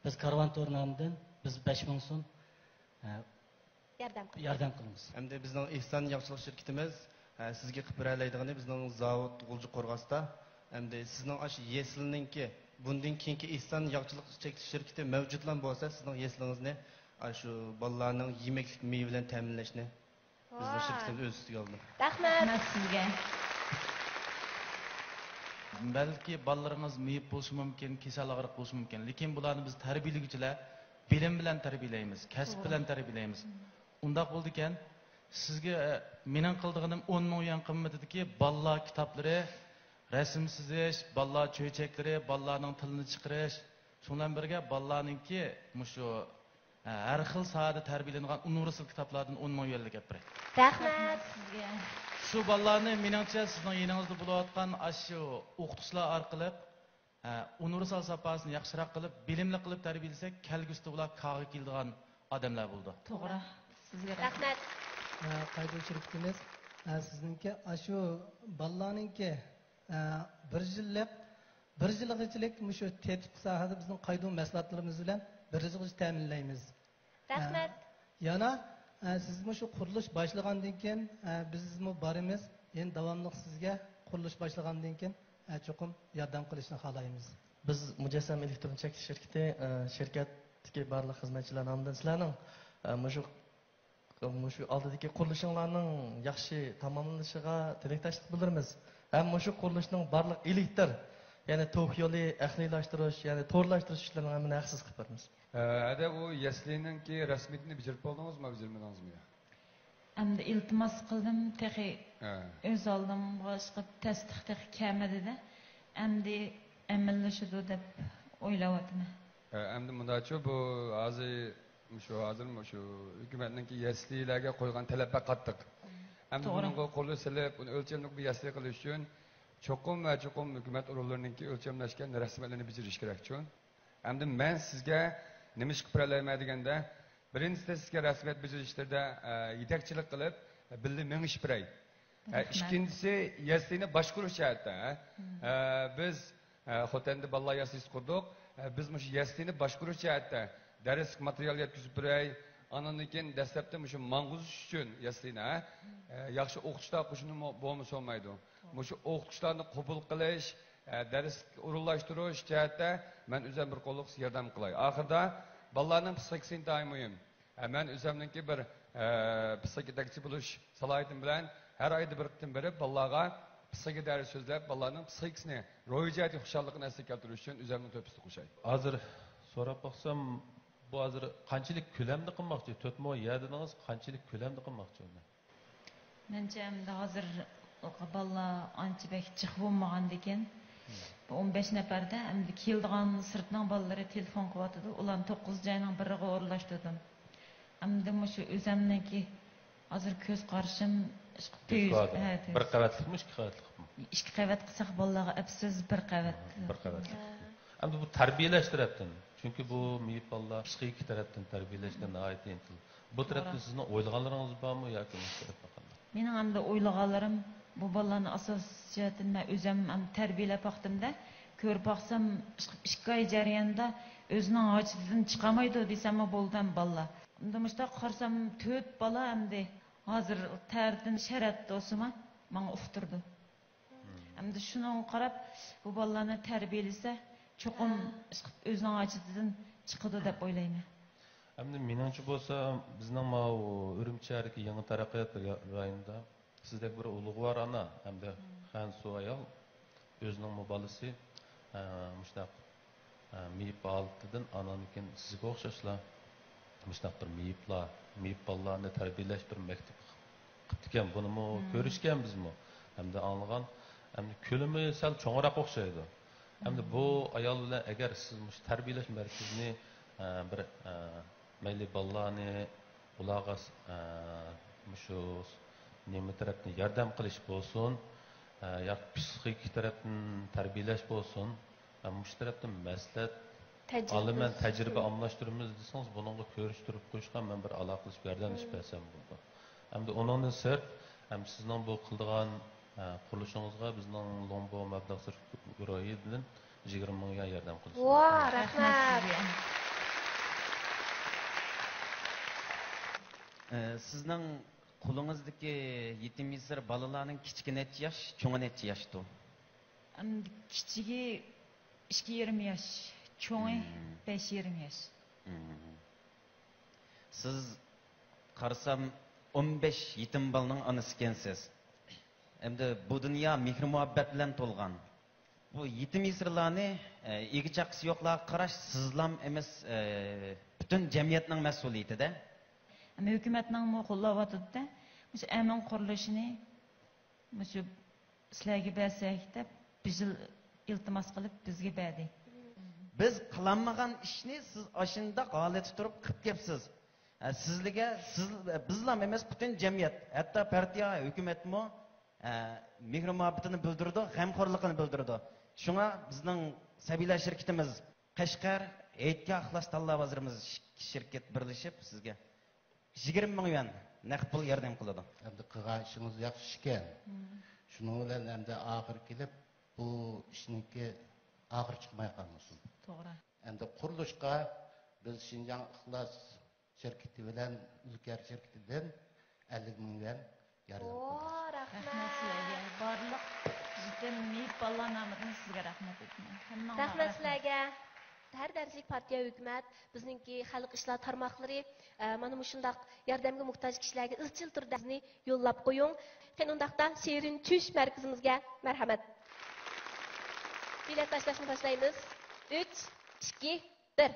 بىز كارۋان تور نامىدىن بىز بەش مىڭ سوم، ئە، ياردەم قىلىمىز. ياردەم قىلىمىز. ئەمدى بىزنىڭ ئېھسان ياخشىلىق شىركىتىمىز، ئە، سىزگە قىلىپ بېرەلەيدىغىنى بىزنىڭ زاۋۇت غۇلجا قورغاستا. ئەمدى سىزنىڭ ئاشۇ يەسلىنىڭكى بۇندىن كېيىنكى ئېھسان ياخشىلىق چەكلىك شىركىتى مەۋجۇتلا بولسا، سىزنىڭ يەسلىڭىزنى ئاشۇ بالىلارنىڭ يېمەكلىك مېۋە بىلەن تەمىنلەشنى بىزنىڭ شىركىتىمىز ئۆز ئۈستىگە ئالدى. رەھمەت. رەھمەت سىزگە. بەلكى بالىلىرىڭىز مېيىپ بولۇشى مۇمكىن، كېسەل ئاغرىق بولۇشى مۇمكىن، لېكىن بۇلارنى بىز تەربىيەلىگۈچىلەر بىلىم بىلەن تەربىيەلەيمىز، كەسىپ بىلەن تەربىيەلەيمىز. ئۇنداق بولىدىكەن، سىزگە، ئە، مېنىڭ قىلىدىغىنىم ئون مىڭ يۈەن قىممىتىدىكى بالىلار كىتابلىرى، رەسىم سىزىش، بالىلار چۆچەكلىرى، بالىلارنىڭ تىلىنى چىقىرىش، شۇنىڭ بىلەن بىرگە بالىلارنىڭكى مۇشۇ، ئە، ھەر خىل ساھەدە تەربىيەلىنىدىغان ئۇنىۋېرسال كىتابلاردىن ئون مىڭ يۈەنلىك ئەپ بېرەي. رەھمەت. شۇ بالىلارنى مېنىڭچە سىزنىڭ يېنىڭىزدا بولۇۋاتقان ئاشۇ ئوقۇتقۇچىلار ئارقىلىق، ئە، ئۇنىۋېرسال ساپاسىنى ياخشىراق قىلىپ، بىلىملىك قىلىپ تەربىيەلىسەك، كەلگۈسىدە ئۇلار كارغا كېلىدىغان ئادەملەر بولىدۇ. توغرا. سىزگە رەھمەت. قايتۇر شىركىتىمىز، ئە، سىزنىڭكى ئاشۇ بالىلارنىڭكى، ئە، بىر يىللىق، بىر يىلغىچىلىك مۇشۇ تېتىپ ساھەدە بىزنىڭ قايتۇر مەھسۇلاتلىرىمىز بىلەن بىر يىلغىچە تەمىنلەيمىز. رەھمەت. ئە، يەنە، ئە، سىز مۇشۇ قۇرۇلۇش باشلىغاندىن كېيىن، ئە، بىزمۇ بارىمىز. يەنە داۋاملىق سىزگە قۇرۇلۇش باشلىغاندىن كېيىن، ئە، چوقۇم ياردەم قىلىشنى خالايمىز. بىز مۇجەسسەم ئېلېكترون چەكلىك شىركىتى، ئە، شىركەتتىكى بارلىق خىزمەتچىلەر نامىدىن سىلەرنىڭ، ئە، مۇشۇ، مۇشۇ ئالدىدىكى قۇرۇلۇشۇڭلارنىڭ ياخشى تاماملىنىشىغا تىلەكداشلىق بىلدۈرىمىز. ھەم مۇشۇ قۇرۇلۇشنىڭ بارلىق ئېلېكتر يەنى توك يولى، ئەھلىيلاشتۇرۇش، يەنى تورلاشتۇرۇش ئىشلىرىنىڭ ھەممىنى ھەقسىز قىلىپ بېرىمىز. ئە، ھەدە ئۇ يەسلىنىڭكى رەسمىيىتىنى بېجىرىپ بولدىڭىزمۇ، بېجىرمىدىڭىزمۇ يا؟ ئەمدى ئىلتىماس قىلدىم، تېخى ھە. ئۆز ئالدىمغا ئىشقىلىپ تەستىق تېخى كەلمىدى-دە، ئەمدى ئەمەلىيلىشىدۇ دەپ ئويلاۋاتىمەن. ھە، ئەمدى مۇنداچۇ، بۇ ھازىر، مۇشۇ ھازىر مۇشۇ ھۆكۈمەتنىڭكى يەسلىلەرگە قويغان تەلەپ بەك قاتتىق. ئەمدى توغرا. بۇنىڭغا قۇرۇلۇش سېلىپ، بۇنى ئۆلچەملىك بىر يەسلى قىلىش ئۈچۈن چوقۇم ۋە چوقۇم ھۆكۈمەت ئورۇنلىرىنىڭكى ئۆلچەملەشكەن رەسمىيەتلىرىنى بېجىرىشى كېرەكچۇ. ئەمدى مەن سىزگە نېمە ئىش قىلىپ بېرەلەيمەن دېگەندە، بىرىنچىسىدە سىزگە رەسمىيەت بېجىرىشلىرىدا، ئە، يېتەكچىلىك قىلىپ، بىللە مېڭىشىپ بېرەي. ئە، رەھمەت. ئىككىنچىسى، يەسلىنى باشقۇرۇش جەھەتتە، ئە، مم. ئە، بىز، ئە، خوتەندە بالىلار يەسلىسى قۇردۇق. ئە، بىز مۇشۇ يەسلىنى باشقۇرۇش جەھەتتە دەرسلىك ماتېرىيال يەتكۈزۈپ بېرەي. ئاندىن كېيىن دەسلەپتە مۇشۇ ماڭغۇزۇش ئۈچۈن يەسلىنى، ھە، ئە، ياخشى ئوقۇتۇشلار قوشۇنىمۇ بولمىسا بولمايدۇ. مۇشۇ ئوقۇتقۇچىلارنى قوبۇل قىلىش، ئە، دەرسكە ئورۇنلاشتۇرۇش جەھەتتە مەن ئۆزۈم بىر قوللۇق ياردەم قىلاي. ئاخىرىدا بالىلارنىڭ پسىخىكىسى ئىنتايىن مۇھىم. ئە، مەن ئۆزۈمنىڭكى بىر، ئە، پسىخىك يېتەكچى بولۇش سالاھىيىتىم بىلەن ھەر ئايدا بىر قېتىم بېرىپ، بالىلارغا پسىخىكا دەرسى سۆزلەپ، بالىلارنىڭ پسىخىكىسىنى، روھىي جەھەتتىكى خۇشاللىقىنى ئەسلىگە كەلتۈرۈش ئۈچۈن ئۆزۈمنىڭ تۆھپىسىنى قوشاي. ھازىر سوراپ باقسام، بۇ ھازىر قانچىلىك كۆلەمدە قىلماقچى؟ تۆت مو يەر دېدىڭىز، قانچىلىك كۆلەمدە قىلماقچى ئۇنى؟ مەنچە ئەمدى ھازىر بالىلار ئانچە بەك جىق بولمىغاندىكىن، بۇ ئون بەش نەپەردە ئەمدى كېلىدىغان سىرتنىڭ بالىلىرى تېلېفون قىلىۋاتىدۇ، ئۇلارنى توققۇز جاينىڭ بىرىگە ئورۇنلاشتۇردۇم. ئەمدى مۇشۇ ئۆزەمنىڭكى ھازىر كۆز قارىشىم، ئىشقىلىپ، تۆت يۈز، ھە، تۆت يۈز. بىر قەۋەتلىكمۇ، ئىككى قەۋەتلىكمۇ؟ ئىككى قەۋەت قىلساق بالىلارغا ئەپسىز بىر قەۋەت. بىر قەۋەتلىك. ئەمدى بۇ تەربىيەلەش تەرەپتىن، چۈنكى بۇ مېيىپ بالىلار پسىخىكا تەرەپتىن تەربىيەلەشكە ناھايىتى ئىنتىل. بۇ تەرەپتە توغرا. سىزنىڭ ئويلىغانلىرىڭىز بارمۇ ياكى مۇشۇ تەرەپتە قانداق؟ مېنىڭ ئەمدى ئويلىغانلىرىم، بۇ بالىلارنى ئاساسىي جەھەتتىن مەن ئۆزۈم ھەم تەربىيەلەپ باقتىم-دە، كۆرۈپ باقسام، ئىككى ئاي جەريانىدا ئۆزىنىڭ ھاجىتىدىن چىقالمايدۇ دېسەممۇ بولىدۇ ھەم بالىلار. ئەمدى مۇشۇنداق قارىسام، تۆت بالا ئەمدى ھازىر تەرىتىن شەرەت بولسىمۇ ماڭا ئۇقتۇرىدۇ. ئەمدى شۇنىڭغا قاراپ، بۇ بالىلارنى تەربىيەلىسە، چوقۇم ئىشقىلىپ ئۆزىنىڭ ھاجىتىدىن چىقىدۇ دەپ ئويلايمەن. ئەمدى مېنىڭچە بولسا، بىزنىڭ ماۋۇ ئۈرۈمچى شەھىرىدىكى يېڭى تەرەققىيات رايونىدا سىزدەك بىر ئۇلۇغۋار ئانا ھەمدە خەنزۇ ئايال ئۆزىنىڭمۇ بالىسى، ئە، مۇشۇنداق، ئە، مېيىپ ھالىتىدىن ئاناندىن كېيىن سىزگە ئوخشاشلا مۇشۇنداق بىر مېيىپلار، مېيىپ بالىلارنى تەربىيەلەش بىر مەكتىپى قىپتىكەن، بۇنىمۇ كۆرۈشكەن بىزمۇ ھەمدە ئاڭلىغان. ئەمدى كۆلىمى سەل چوڭراق ئوخشايدۇ. ئەمدى بۇ ئايال بىلەن ئەگەر سىز مۇشۇ تەربىيەلەش مەركىزىنى، ئە، بىر، ئە، مەيلى بالىلارنى ئۇلارغا، ئە، مۇشۇ نېمە تەرەپتىن ياردەم قىلىش بولسۇن، ئە، ياكى پسىخىكا تەرەپتىن تەربىيەلەش بولسۇن، ھەم مۇشۇ تەرەپتىن مەسلىھەت ئالىمەن، تەجرىبە ئالماشتۇرىمىز دېسىڭىز، بۇنىڭغا كۆرۈشتۈرۈپ قويۇشقا مەن بىر ئالاقىلىشىپ ياردەملىشىپ بەرسەم بولىدۇ. ئەمدى ئۇنىڭدىن سىرت، ھەم سىزنىڭ بۇ قىلىدىغان، ئە، قۇرۇلۇشىڭىزغا بىزنىڭ لوڭبو مەبلەغ سېلىش گۇرۇھىدىن يىگىرمە مىڭ يۈەن ياردەم قىلىمىز. ۋا، رەھمەت. ئە، سىزنىڭ قولىڭىزدىكى يېتىم يېسىر بالىلارنىڭ كىچىكى نەچچە ياش، چوڭى نەچچە ياشتۇ؟ ئەمدى كىچىكى ئىككى يېرىم ياش، چوڭى بەش يېرىم ياش. سىز، قارىسام، ئون بەش يېتىم بالىنىڭ ئانىسى ئىكەنسىز. ئەمدى بۇ دۇنيا مېھرى-مۇھەببەت بىلەن تولغان. بۇ يېتىم يېسىرلارنى، ئە، ئىگە-چاقىسى يوقلارغا قاراش سىزلام ئەمەس، ئە، پۈتۈن جەمئىيەتنىڭ مەسئۇلىيىتى-دە. ئەمما ھۆكۈمەتنىڭمۇ قوللاۋاتىدۇ-دە. مۇشۇ ئەمىن قۇرۇلۇشىنى مۇشۇ سىلەرگە بەرسەك دەپ بىر يىل ئىلتىماس قىلىپ بىزگە بەردى. بىز قىلالمىغان ئىشنى سىز ئاشۇنداق ھالەتتە تۇرۇپ قىلىپ كەپسىز. ھە، سىزلىگە، سىز، بىزلام ئەمەس، پۈتۈن جەمئىيەت، ھەتتا پارتىيە، ھۆكۈمەتمۇ، ھە، مېھرى-مۇھەببىتىنى بىلدۈرىدۇ، غەمخورلۇقىنى بىلدۈرىدۇ. شۇڭا بىزنىڭ سەبىيلەر شىركىتىمىز قەشقەر ھېيتگاھ ئىخلاس تاللا بازىرىمىز شىركەت بىرلىشىپ سىزگە يىگىرمە مىڭ يۈەن نەق پۇل ياردەم قىلىدۇ. ئەمدى قىلغان ئىشىڭىز ياخشى ئىكەن. شۇنىڭ بىلەن ئەمدى ئاخىرى كېلىپ، بۇ ئىشنىڭكى ئاخىرى چىقماي قالمىسۇن. توغرا. ئەمدى قۇرۇلۇشقا بىز شىنجاڭ ئىخلاس شىركىتى بىلەن ئۈلكەر شىركىتىدىن ئەللىك مىڭ يۈەن ياردەم قىلدۇق. رەھمەت سىلەرگە. بارلىق يېتىم مېيىپ بالىلار نامىدىن سىزگە رەھمەت ئېيتىمەن. ھەممىڭلارغا رەھمەت سىلەرگە. ھەر دەرىجىلىك پارتىيە، ھۆكۈمەت، بىزنىڭكى خەلق ئىشلار تارماقلىرى، ئە، مانا مۇشۇنداق ياردەمگە موھتاج كىشىلەرگە ئىزچىل تۈردە بىزنى يوللاپ قويۇڭ. قېنى ئۇنداقتا شېرىن چۈش مەركىزىمىزگە مەرھەمەت. بېلەت تاشلاشنى باشلايمىز. ئۈچ، ئىككى، بىر.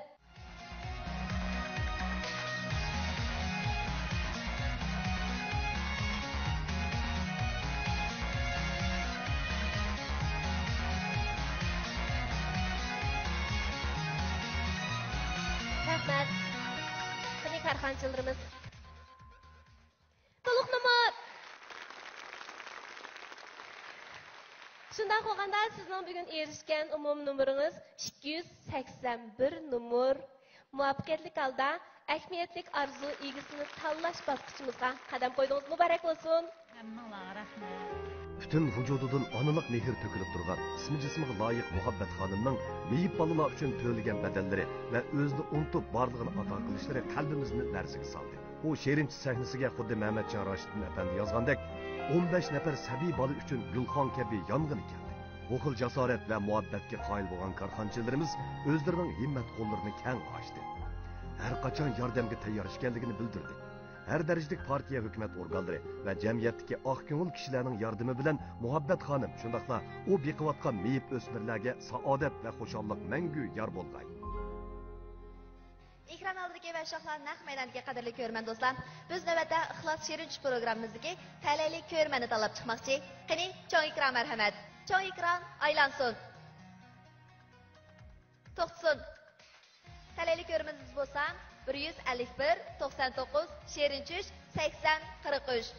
رەھمەت. قېنى كارخانىچىلىرىمىز. تولۇق نومۇر. شۇنداق بولغاندا، سىزنىڭ بۈگۈن ئېرىشكەن ئومۇمىي نومۇرىڭىز ئىككى يۈز سەكسەن بىر نومۇر. مۇۋەپپەقىيەتلىك ھالدا ئەھمىيەتلىك ئارزۇ ئىگىسىنى تاللاش باسقۇچىمىزغا قەدەم قويدىڭىز. مۇبارەك بولسۇن! ھەممىڭلارغا رەھمەت. پۈتۈن ۋۇجۇدىدىن ئانىلىق مېھىر تۆكۈلۈپ تۇرغان، ئىسمى جىسمىغا لايىق مۇھەببەت خانىمنىڭ مېيىپ بالىلار ئۈچۈن تۆلىگەن بەدەللىرى ۋە ئۆزىنى ئۇنتۇپ، بارلىقىنى ئاتا قىلىشلىرى قەلبىمىزنى لەرزىگە سالدى. ئۇ شېرىنچە سەھنىسىگە خۇددى مەمەتجان راشىدىن ئەپەندى يازغاندەك، ئون بەش نەپەر سەبىي بالا ئۈچۈن گۈلخان كەبى يانغىلى كەلدى. بۇ خىل جاسارەت ۋە مۇھەببەتكە قايىل بولغان كارخانىچىلىرىمىز ئۆزلىرىنىڭ ھىممەت قوللىرىنى كەڭ ئاچتى. ھەر قاچان ياردەمگە تەييار ئىكەنلىكىنى بىلدۈردى. ھەر دەرىجىلىك پارتىيە، ھۆكۈمەت ئورگانلىرى ۋە جەمئىيەتتىكى ئاق كۆڭۈل كىشىلەرنىڭ ياردىمى بىلەن مۇھەببەت خانىم، شۇنداقلا ئۇ بېقىۋاتقان مېيىپ ئۆسمۈرلەرگە سائادەت ۋە خۇشاللىق مەڭگۈ يار بولغاي. ئېكران ئالدىدىكى ۋە شاھلار نەق مەيدانىدىكى قەدىرلىك كۆرۈرمەن دوستلار، بىز نۆۋەتتە ئىخلاس شېرىن چۈش پروگراممىمىزدىكى تەلەيلىك كۆرۈرمەننى تاللاپ چىقماقچى. قېنى، چوڭ ئېكران مەرھەمەت. چوڭ ئېكران ئايلانسۇن. توختىسۇن. تەلەيلىك كۆرۈرمىنىمىز بولسا، بىر يۈز ئەللىك بىر، توقسان توققۇز، شېرىن چۈش، سەكسەن، قىرىق ئۈچ.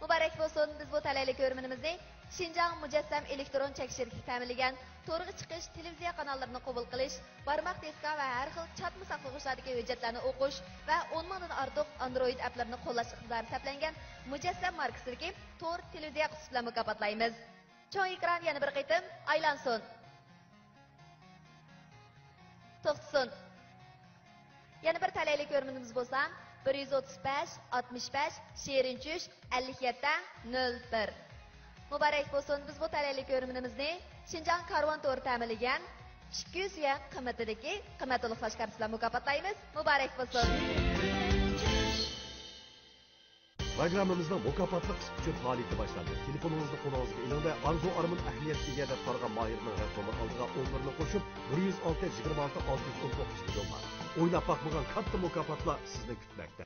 مۇبارەك بولسۇن! بىز بۇ تەلەيلىك كۆرۈرمىنىمىزنى شىنجاڭ مۇجەسسەم ئېلېكترون چەك شىركىتى تەمىنلىگەن تورغا چىقىش، تېلېۋىزىيە قاناللىرىنى قوبۇل قىلىش، بارماق دىسكا ۋە ھەر خىل چاتما ساقلىغۇچلاردىكى ھۆججەتلەرنى ئوقۇش ۋە ئون مىڭدىن ئارتۇق ئاندرويىد ئەپلىرىنى قوللاش ئىقتىدارى سەپلەنگەن مۇجەسسەم ماركىسىدىكى تور تېلېۋىزىيە قۇتىسى بىلەن مۇكاپاتلايمىز. چوڭ ئېكران يەنە بىر قېتىم ئايلانسۇن. توختىسۇن. يەنە بىر تەلەيلىك كۆرۈرمىنىمىز بولسا، بىر يۈز ئوتتۇز بەش، ئاتمىش بەش، شېرىن چۈش، ئەللىك يەتتە، نۆل بىر. مۇبارەك بولسۇن! بىز بۇ تەلەيلىك كۆرۈرمىنىمىزنى شىنجاڭ كارۋان تورى تەمىنلىگەن ئىككى يۈز يۈەن قىممىتىدىكى قىممەت تولۇقلاش كارتىسى بىلەن مۇكاپاتلايمىز. مۇبارەك بولسۇن! پروگراممىمىزنىڭ مۇكاپاتلىق قىسمى ئۈچۈن پائالىيىتى باشلاندى. تېلېفونىڭىزنى قولىڭىزغا ئېلىڭ-دە، ئارزۇ ئارمان ئەھمىيەتكە ئىگە دەپ قارىغان ماھىرنىڭ رەقىمىنىڭ ئالدىغا ئون بىرنى قوشۇپ، بىر يۈز ئالتە، يىگىرمە ئالتە، ئالتە يۈز ئون توققۇزنى يوللاڭ. ئويناپ باقمىغان كاتتا مۇكاپاتلار سىزنى كۈتمەكتە.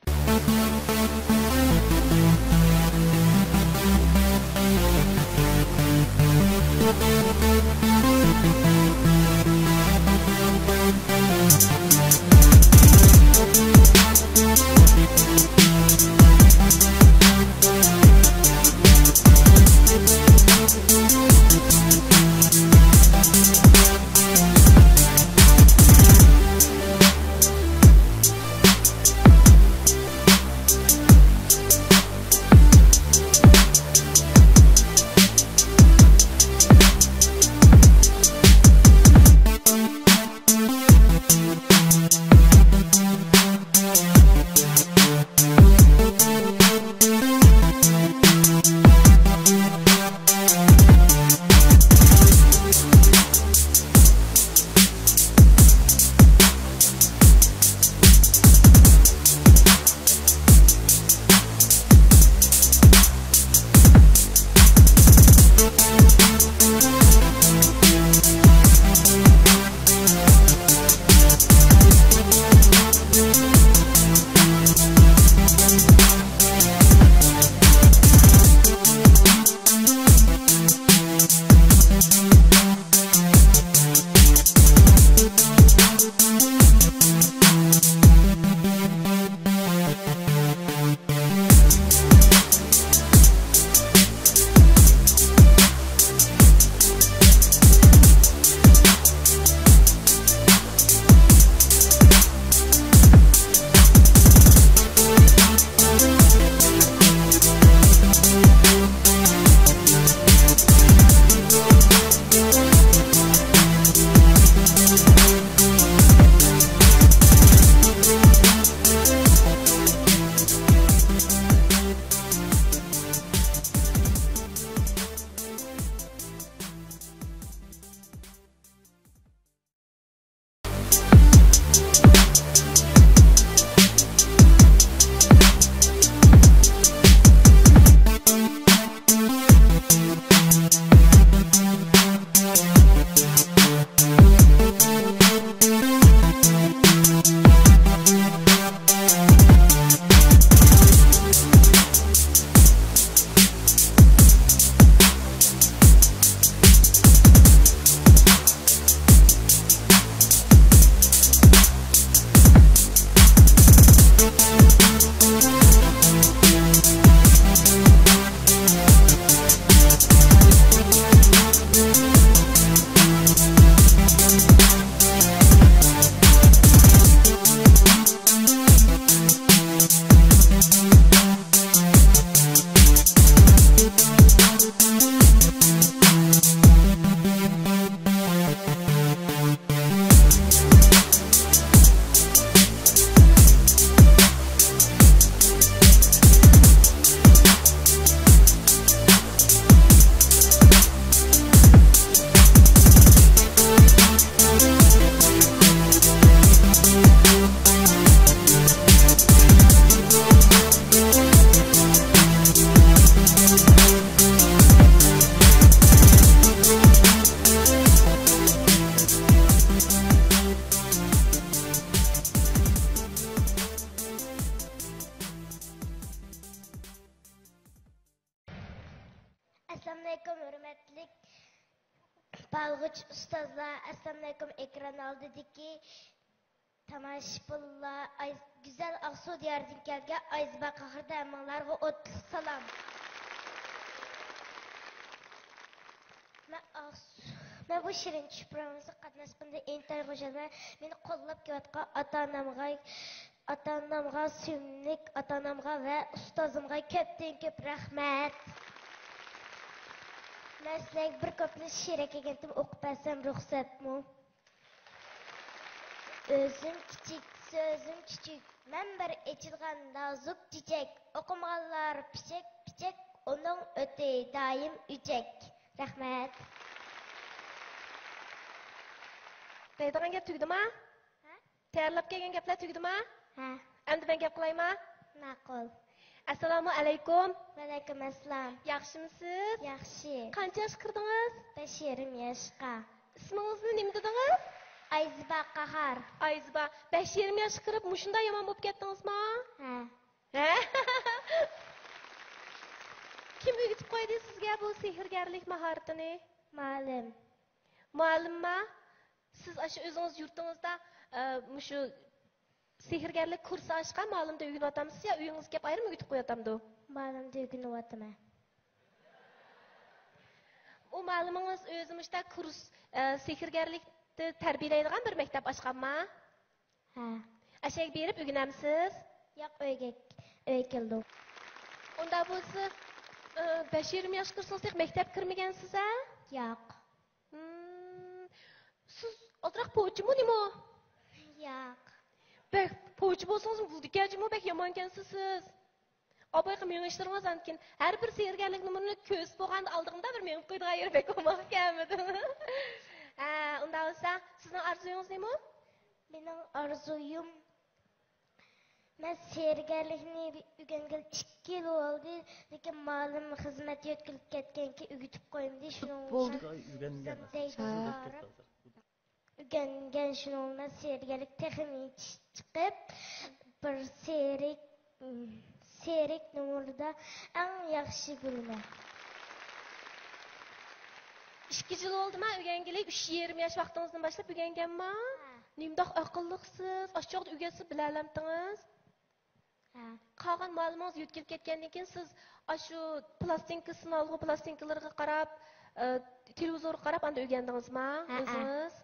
ئۇستازلار، ئەسسالامۇئەلەيكۇم. ئېكران ئالدىدىكى تاماشىبىنلار، ئاي-، گۈزەل ئاقسۇ دىيارىدىن كەلگەن ئايزىبا قاھار ھەممىڭلارغا ئوتلۇق سالام. مەن ئاقسۇ، مەن بۇ شېرىن چۈش پروگراممىسىغا قاتناشقىنىمدىن ئىنتايىن خۇشالمەن. مېنى قوللاپ كېلىۋاتقان ئاتا-ئانامغا، ئاتا-ئانامغا، سۆيۈملۈك ئاتا-ئانامغا ۋە ئۇستازىمغا كۆپتىن كۆپ رەھمەت. مەن سىلەرگە بىر كۇپلېت شېئىر ئەكەلگەنتىم، ئوقۇپ بەرسەم رۇخسەتمۇ؟ ئۆزۈم كىچىك، سۆزۈم چۈچۈك، مەن بىر ئېچىلغان نازۇك چېچەك، ئوقۇمىغانلار پىچەك-پىچەك، ئۇنىڭ ئۆتى دائىم ئۆچەك. رەھمەت. دەيدىغان گەپ تۈگىدىما؟ ھە؟ تەييارلاپ كەلگەن گەپلەر تۈگىدىما؟ ھە. ئەمدى مەن گەپ قىلايما؟ ماقۇل. ئەسسالامۇ ئەلەيكۇم. ۋەئەلەيكۇم ئەسسالام. ياخشىمۇسىز؟ ياخشى. قانچە ياشقا كىردىڭىز؟ بەش يېرىم ياشقا. ئىسمىڭىزنى نېمە دېدىڭىز؟ ئايزىبا قاھار. ئايزىبا، بەش يېرىم ياشقا كىرىپ مۇشۇنداق يامان بولۇپ كەتتىڭىزما؟ ھە. ھە؟ كىم ئۆگىتىپ قويدى سىزگە بۇ سېھىرگەرلىك ماھارىتىنى؟ مۇئەللىم. مۇئەللىمما؟ سىز ئاشۇ ئۆزىڭىز يۇرتىڭىزدا، ئە، مۇشۇ سېھىرگەرلىك كۇرسى ئاچقان مۇئەللىمدە ئۆگىنىۋاتامسىز يا ئۆيىڭىزگە كەپ ئايرىم ئۆگىتىپ قويۇۋاتامدۇ؟ مۇئەللىمدە ئۆگىنىۋاتىمەن. ئۇ مۇئەللىمىڭىز ئۆزى مۇشۇنداق كۇرس، ئە، سېھىرگەرلىكتە تەربىيەلەيدىغان بىر مەكتەپ ئاچقانما؟ ھە. ئەشەگە بېرىپ ئۆگىنەمسىز؟ ياق، ئۆيگە، ئۆيگە كېلىدۇ. ئۇنداق بولسا، ئە، بەش يېرىم ياشقا كىرسىڭىز تېخى مەكتەپكە كىرمىگەنسىز ھە؟ ياق. ھىم، سىز ئازراق پوچىمۇ نېمە؟ ياق. بەك پوچى بولسىڭىزمۇ بولىدىكەن جۇمۇ، بەك يامانكەنسىز سىز. ئابايقا مېڭىشلىرىڭىز ئاندىكىن ھەر بىر سېھىرگەرلىك نومۇرىنى كۆرسىتىپ بولغاندا ئالدىڭدا بىر مېڭىپ قويىدىغان يېرى بەك ئوماق كەلمىدى. ھە، ئۇنداق بولسا سىزنىڭ ئارزۇيىڭىز نېمە؟ مېنىڭ ئارزۇيۇم، مەن سېھىرگەرلىكنى ئۆگەنگىلى ئىككى يىل بولدى، لېكىن مۇئەللىم خىزمەتكە يۆتكىلىپ كەتكەنكىن ئۆگىتىپ قويمىدى، شۇنىڭ بولدى. ئۈچۈن ئۆگەنگەن. ئۆگەنگەن، شۇنىڭ بىلەن سېھىرگەرلىك تېخىمۇ چىقىپ، بىر سېھىرلىك، سېھىرلىك نومۇردا ئەڭ ياخشى بولىمەن. ئىككى يىل بولدىما ئۆگەنگىلى؟ ئۈچ يېرىم ياش ۋاقتىڭىزدىن باشلاپ ئۆگەنگەنما؟ ھە. نېمانداق ئەقىللىقسىز، ئاشۇ چاغدا ئۆگەتسە بىلەلەمتىڭىز؟ ھە. قالغان مۇئەللىمىڭىز يۆتكىلىپ كەتكەندىن كېيىن سىز ئاشۇ پىلاستىنكا، سىنالغۇ پىلاستىنكىلىرىغا قاراپ، ئە، تېلېۋىزورغا قاراپ ئاندىن ئۆگەندىڭىزما ھە، ھە. ئۆزىڭىز؟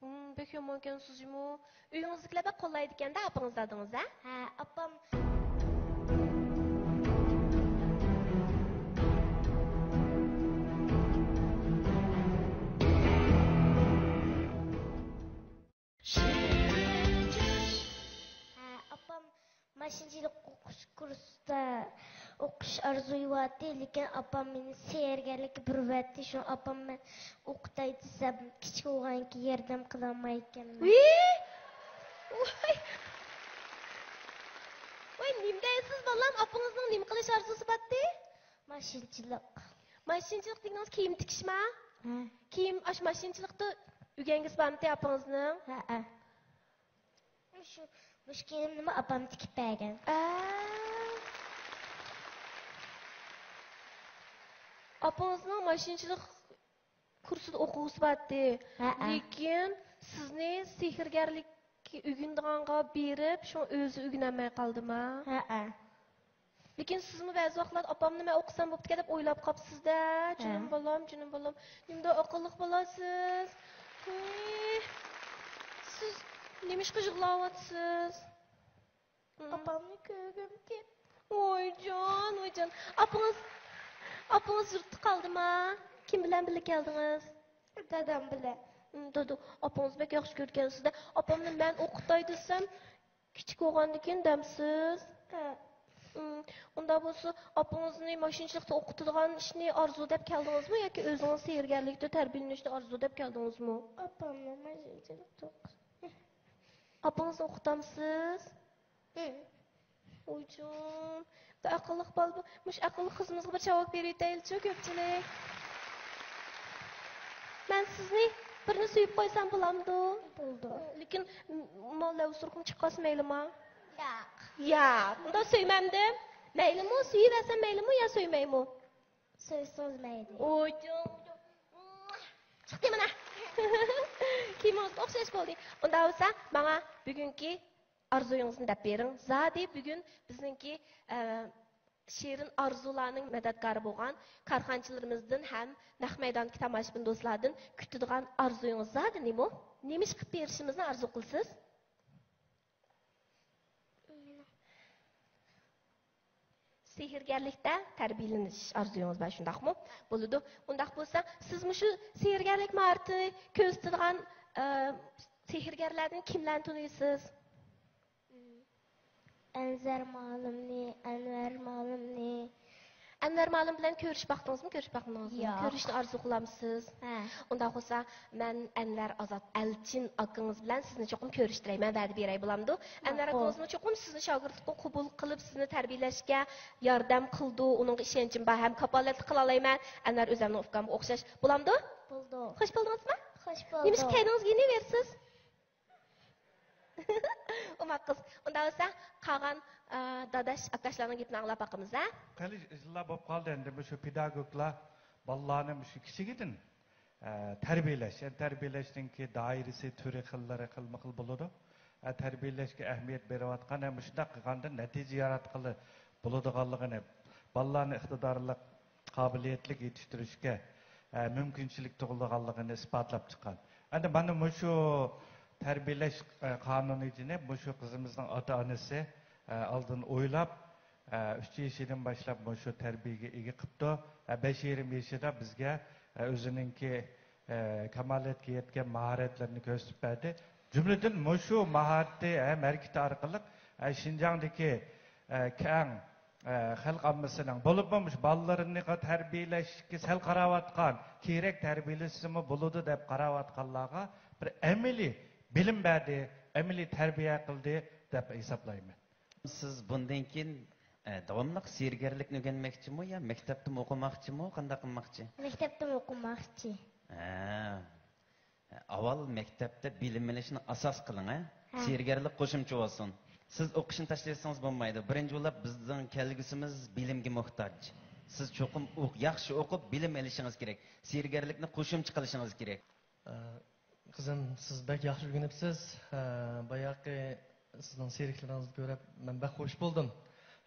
ھىم، بەك يامانكەنسىزمۇ. ئۆيىڭىزدىكىلەر بەك قوللايدىكەن-دە ئاپىڭىز دادىڭىز ھە؟ ھە، ئاپام. ھە، ئاپام ماشىنىچىلىق ئوقۇش كۇرسىدا ئوقۇش ئارزۇيۇۋاتتى، لېكىن ئاپام مېنى سېھىرگەرلىككە بېرىۋەتتى، شۇڭا ئاپام مەن ئوقۇتاي دېسەم، كىچىك بولغانكىن ياردەم قىلالمايكەنمەن. ۋىي! ۋاي! ۋاي، نېمە دەيسىز، بالام؟ ئاپىڭىزنىڭ نېمە قىلىش ئارزۇسى بارتى؟ ماشىنىچىلىق. ماشىنىچىلىق دېگىنىڭىز كىيىم تىكىشما؟ ھە. كىيىم، ئاشۇ ماشىنىچىلىقتا ئۆگەنگۈسى بارمىتى ئاپىڭىزنىڭ؟ ھەئە. مۇشۇ، مۇشۇ كىيىمنىمۇ ئاپام تىكىپ بەرگەن. ئە. ئاپىڭىزنىڭ ماشىنىچىلىق كۇرسىدا ئوقۇغۇسى بارتى. ھەئە. لېكىن سىزنى سېھىرگەرلىككە ئۆگىنىدىغانغا بېرىپ، شۇڭا ئۆزى ئۆگىنەلمەي قالدىما؟ ھەئە. لېكىن سىزمۇ بەزى ۋاقىتلاردا ئاپامنى مەن ئوقۇسام بوپتىكەن دەپ ئويلاپ قاپسىز-دە، جېنىم ھە. بالام، جېنىم بالام. نېمانداق ئەقىللىق بالاسىز. ھېي، سىز نېمىشقا يىغلاۋاتىسىز؟ ھىم. ئاپامنى كۆرگۈم كېلىپ. ۋايجان، ۋايجان. ئاپىڭىز، ئاپىڭىز يۇرتتا قالدىما؟ كىم بىلەن بىللە كەلدىڭىز؟ دادام بىلەن. ھىم، دادا، ئاپىڭىز بەك ياخشى كۆرىدىكەنسىز-دە. ئاپامنى مەن ئوقۇتاي دېسەم، كىچىك بولغاندىكىن دەمسىز؟ ھە. ھىم، ئۇنداق بولسا، ئاپىڭىزنى ماشىنىچىلىقتا ئوقۇتىدىغان ئىشنى ئارزۇ دەپ كەلدىڭىزمۇ ياكى ئۆزىڭىز سېھىرگەرلىكتە تەربىيەلىنىشنى ئارزۇ دەپ كەلدىڭىزمۇ؟ ئاپامنى ماشىنىچىلىقتا ئوقۇت-، ئاپىڭىزنى ئوقۇتامسىز؟ ھىم. ۋايجان، بۇ ئەقىللىق بالا بۇ. مۇشۇ ئەقىللىق قىزىمىزغا بىر چاۋاك بېرىۋېتەيلىچۇ، كۆپچىلىك. مەن سىزنى بىرنى سۆيۈپ قويسام بولامدۇ؟ بولىدۇ. لېكىن، م-، مال لەۋ سۇرۇقۇم چىقىپ قالسا مەيلىما؟ ياق. ياق. ئۇنداق سۆيمەمدىم. مەيلىمۇ؟ سۆيۈۋەرسەم مەيلىمۇ يا سۆيمەيمۇ؟ سۆيسىڭىز مەيلى. ۋايجان، ۋايجان. چىقتى مانا. كىيىمىڭىزگە ئوخشاش بولدى. ئۇنداق بولسا، ماڭا بۈگۈنكى ئارزۇيىڭىزنى دەپ بېرىڭ. زادى بۈگۈن بىزنىڭكى، ئە، شېرىن ئارزۇلارنىڭ مەدەتكارى بولغان كارخانىچىلىرىمىزدىن ھەم نەق مەيداندىكى تاماشىبىن دوستلاردىن كۈتىدىغان ئارزۇيىڭىز زادى نېمە؟ نېمە ئىش قىلىپ بېرىشىمىزنى ئارزۇ قىلىسىز؟ سېھىرگەرلىكتە تەربىيەلىنىش ئارزۇيىڭىز بار، شۇنداقمۇ؟ بولىدۇ. ئۇنداق بولسا، سىز مۇشۇ سېھىرگەرلىك ماھارىتى كۆرسىتىدىغان، ئە، سېھىرگەرلەردىن كىملەرنى تونۇيسىز؟ ئەنزەر مۇئەللىمنى، ئەنۋەر مۇئەللىمنى. ئەنۋەر مۇئەللىم بىلەن كۆرۈشۈپ باقتىڭىزمۇ، كۆرۈشۈپ باقمىدىڭىزمۇ؟ ياق. كۆرۈشۈشنى ئارزۇ قىلامسىز؟ ھە. ئۇنداق بولسا، مەن ئەنۋەر ئازات ئەلچىن ئاكىڭىز بىلەن سىزنى چوقۇم كۆرۈشتۈرەي، مەن ۋەدە بېرەي، بولامدۇ؟ ئەنۋەر ماقۇل. ئاكىڭىزمۇ چوقۇم سىزنى شاگىرتلىققا قوبۇل قىلىپ، سىزنى تەربىيەلەشكە ياردەم قىلىدۇ، ئۇنىڭغا ئىشەنچىم بار ھەم كاپالەتلىك قىلالايمەن. ئەنۋەر ئۆزەمنىڭ ئۇكامغا ئوخشاش. بولامدۇ؟ بولدى. خوش بولدىڭىزمۇ؟ خوش بولدۇق. نېمىشقا كەينىڭىزگە يېنىۋېرىسىز؟ ئوماق قىز. ئۇنداق بولسا، قالغان، ئا، داداش، ئاكاشلارنىڭ گېپىنى ئاڭلاپ باقىمىز، ھە؟ خېلى يىللار بولۇپ قالدى، ئەمدى مۇشۇ پېداگوگلار بالىلارنى مۇشۇ كىچىكىدىن، ئە، تەربىيەلەش، يەنى تەربىيەلەشنىڭكى دائىرىسى، تۈرى، خىللىرى خىلمۇ خىل بولىدۇ. ئە، تەربىيەلەشكە ئەھمىيەت بېرىۋاتقان ھەم مۇشۇنداق قىلغاندىن نەتىجە ياراتقىلى بولىدىغانلىقىنى، بالىلارنى ئىقتىدارلىق، قابىلىيەتلىك يېتىشتۈرۈشكە، ئە، مۇمكىنچىلىك تۇغۇلىدىغانلىقىنى ئىسپاتلاپ چىققان. ئەمدى مانا مۇشۇ تەربىيەلەش، ئە، قانۇنىيىتىنى مۇشۇ قىزىمىزنىڭ ئاتا-ئانىسى، ئە، ئالدىن ئويلاپ، ئە، ئۈچ يېشىدىن باشلاپ مۇشۇ تەربىيەگە ئىگە قىپتۇ. ئە، بەش يېرىم يېشىدا بىزگە، ئە، ئۆزىنىڭكى، ئە، كامالەتكە يەتكەن ماھارەتلىرىنى كۆرسىتىپ بەردى. جۈملىدىن مۇشۇ ماھارىتى ھەم ھەرىكىتى ئارقىلىق، ئە، شىنجاڭدىكى، ئە، كەڭ، ئە، خەلق ئاممىسىنىڭ، بولۇپمۇ مۇشۇ بالىلىرىنى تەربىيەلەشكە سەل قاراۋاتقان، كېرەك تەربىيەلىسىمۇ بولىدۇ دەپ قاراۋاتقانلارغا بىر ئەمەلىي بىلىم بەردى، ئەمەلىي تەربىيە قىلدى دەپ ھېسابلايمەن. سىز بۇندىن كېيىن، ئە، داۋاملىق سېھىرگەرلىكنى ئۆگەنمەكچىمۇ يا مەكتەپتىمۇ ئوقۇماقچىمۇ؟ قانداق قىلماقچى؟ مەكتەپتىمۇ ئوقۇماقچى. ھە. ئاۋۋال مەكتەپتە بىلىم ئېلىشنى ئاساس قىلىڭ، ھە؟ ھە. سېھىرگەرلىك قوشۇمچە بولسۇن. سىز ئوقۇشنى تاشلىۋەتسىڭىز بولمايدۇ. بىرىنچى بولۇپ، بىزنىڭ كەلگۈسىمىز بىلىمگە موھتاج. سىز چوقۇم ئوق-، ياخشى ئوقۇپ، بىلىم ئېلىشىڭىز كېرەك. سېھىرگەرلىكنى قوشۇمچە قىلىشىڭىز كېرەك. ئە، قىزىم، سىز بەك ياخشى ئۆگىنىپسىز. ئە، باياقى سىزنىڭ سېھىرلىكلىرىڭىزنى كۆرۈپ، مەن بەك خوش بولدۇم.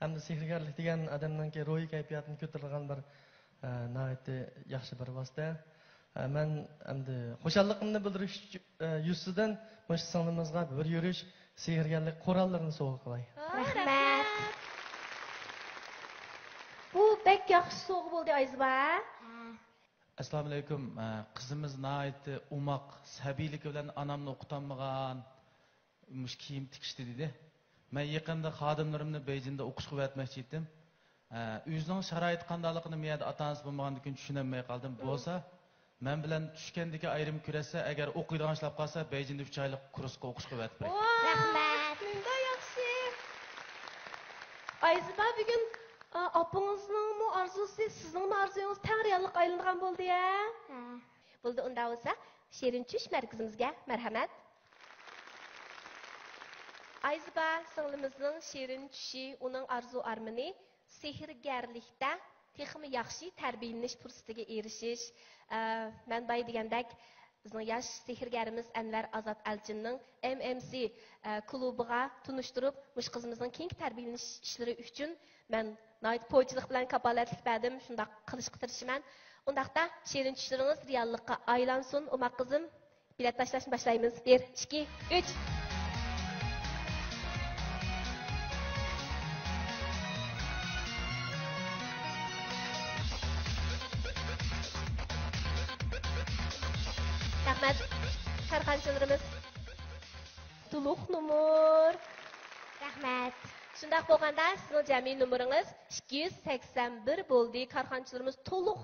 ھەمدە سېھىرگەرلىك دېگەن ئادەمنىڭكى روھىي كەيپىياتىنى كۆتۈرىدىغان بىر، ئە، ناھايىتى ياخشى بىر ۋاسىتە. ئە، مەن ئەمدى خۇشاللىقىمنى بىلدۈرۈش، ئە، يۈزىسىدىن مۇشۇ سىڭلىمىزغا بىر يۈرۈش سېھىرگەرلىك قوراللىرىنى سوۋغا قىلاي. رەھمەت. بۇ بەك ياخشى سوۋغا بولدى، ئايزىبا. ھە. ئەسسالامۇئەلەيكۇم. ئە، قىزىمىز ناھايىتى ئوماق، سەبىيلىكى بىلەن ئانامنى ئوقۇتالمىغان، مۇشۇ كىيىم تىكىشتە دېدى. مەن يېقىندا خادىملىرىمنى بېيجىڭدا ئوقۇشقا ئەۋەتمەكچى ئىدىم. ئە، ئۆزىنىڭ شارائىتى قانداقلىقىنى مەيەردە ئاتا-ئانىسى بولمىغاندىكىن چۈشىنەلمەي قالدىم. بولسا، مەن بىلەن چۈشكەندىكى ئايرىم كۆرەتسە، ئەگەر ئوقۇيدىغان ئىشلاپ قالسا، بېيجىڭدا ئۈچ ئايلىق كۇرسقا ئوقۇشقا ئەۋەتىپ بېرەي. ۋاھ، رەھمەت. مۇنداق ياخشى. ئايزىبا بۈگۈن، ئا، ئاپىڭىزنىڭمۇ ئارزۇسى، سىزنىڭمۇ ئارزۇيىڭىز تەڭ رېئاللىققا ئايلىنىدىغان بولدى، ھە؟ ھە. بولدى، ئۇنداق بولسا، شېرىن چۈش مەركىزىمىزگە مەرھەمەت. ئايزىبا سىڭلىمىزنىڭ شېرىن چۈشى، ئۇنىڭ ئارزۇ-ئارمىنى سېھىرگەرلىكتە تېخىمۇ ياخشى تەربىيەلىنىش پۇرسىتىگە ئېرىشىش. ئە، مەن بايا دېگەندەك، بىزنىڭ ياش سېھىرگەرىمىز ئەنۋەر ئازات ئەلچىننىڭ ئېم ئېم سى، ئە، كۇلۇبىغا تونۇشتۇرۇپ، مۇشۇ قىزىمىزنىڭ كېيىنكى تەربىيەلىنىش ئىشلىرى ئۈچۈن مەن ناھايىتى پوچىلىق بىلەن كاپالەتلىك بەردىم. شۇنداق قىلىشقا تىرىشىمەن. ئۇنداقتا شېرىن چۈشلىرىڭىز رېئاللىققا ئايلانسۇن، ئوماق قىزىم. بېلەت تاشلاشنى باشلايمىز. بىر، ئىككى، ئۈچ. رەھمەت. كارخانىچىلىرىمىز. تولۇق نومۇر. رەھمەت. شۇنداق بولغاندا، سىزنىڭ جەمئىي نومۇرىڭىز ئىككى يۈز سەكسەن بىر بولدى. كارخانىچىلىرىمىز تولۇق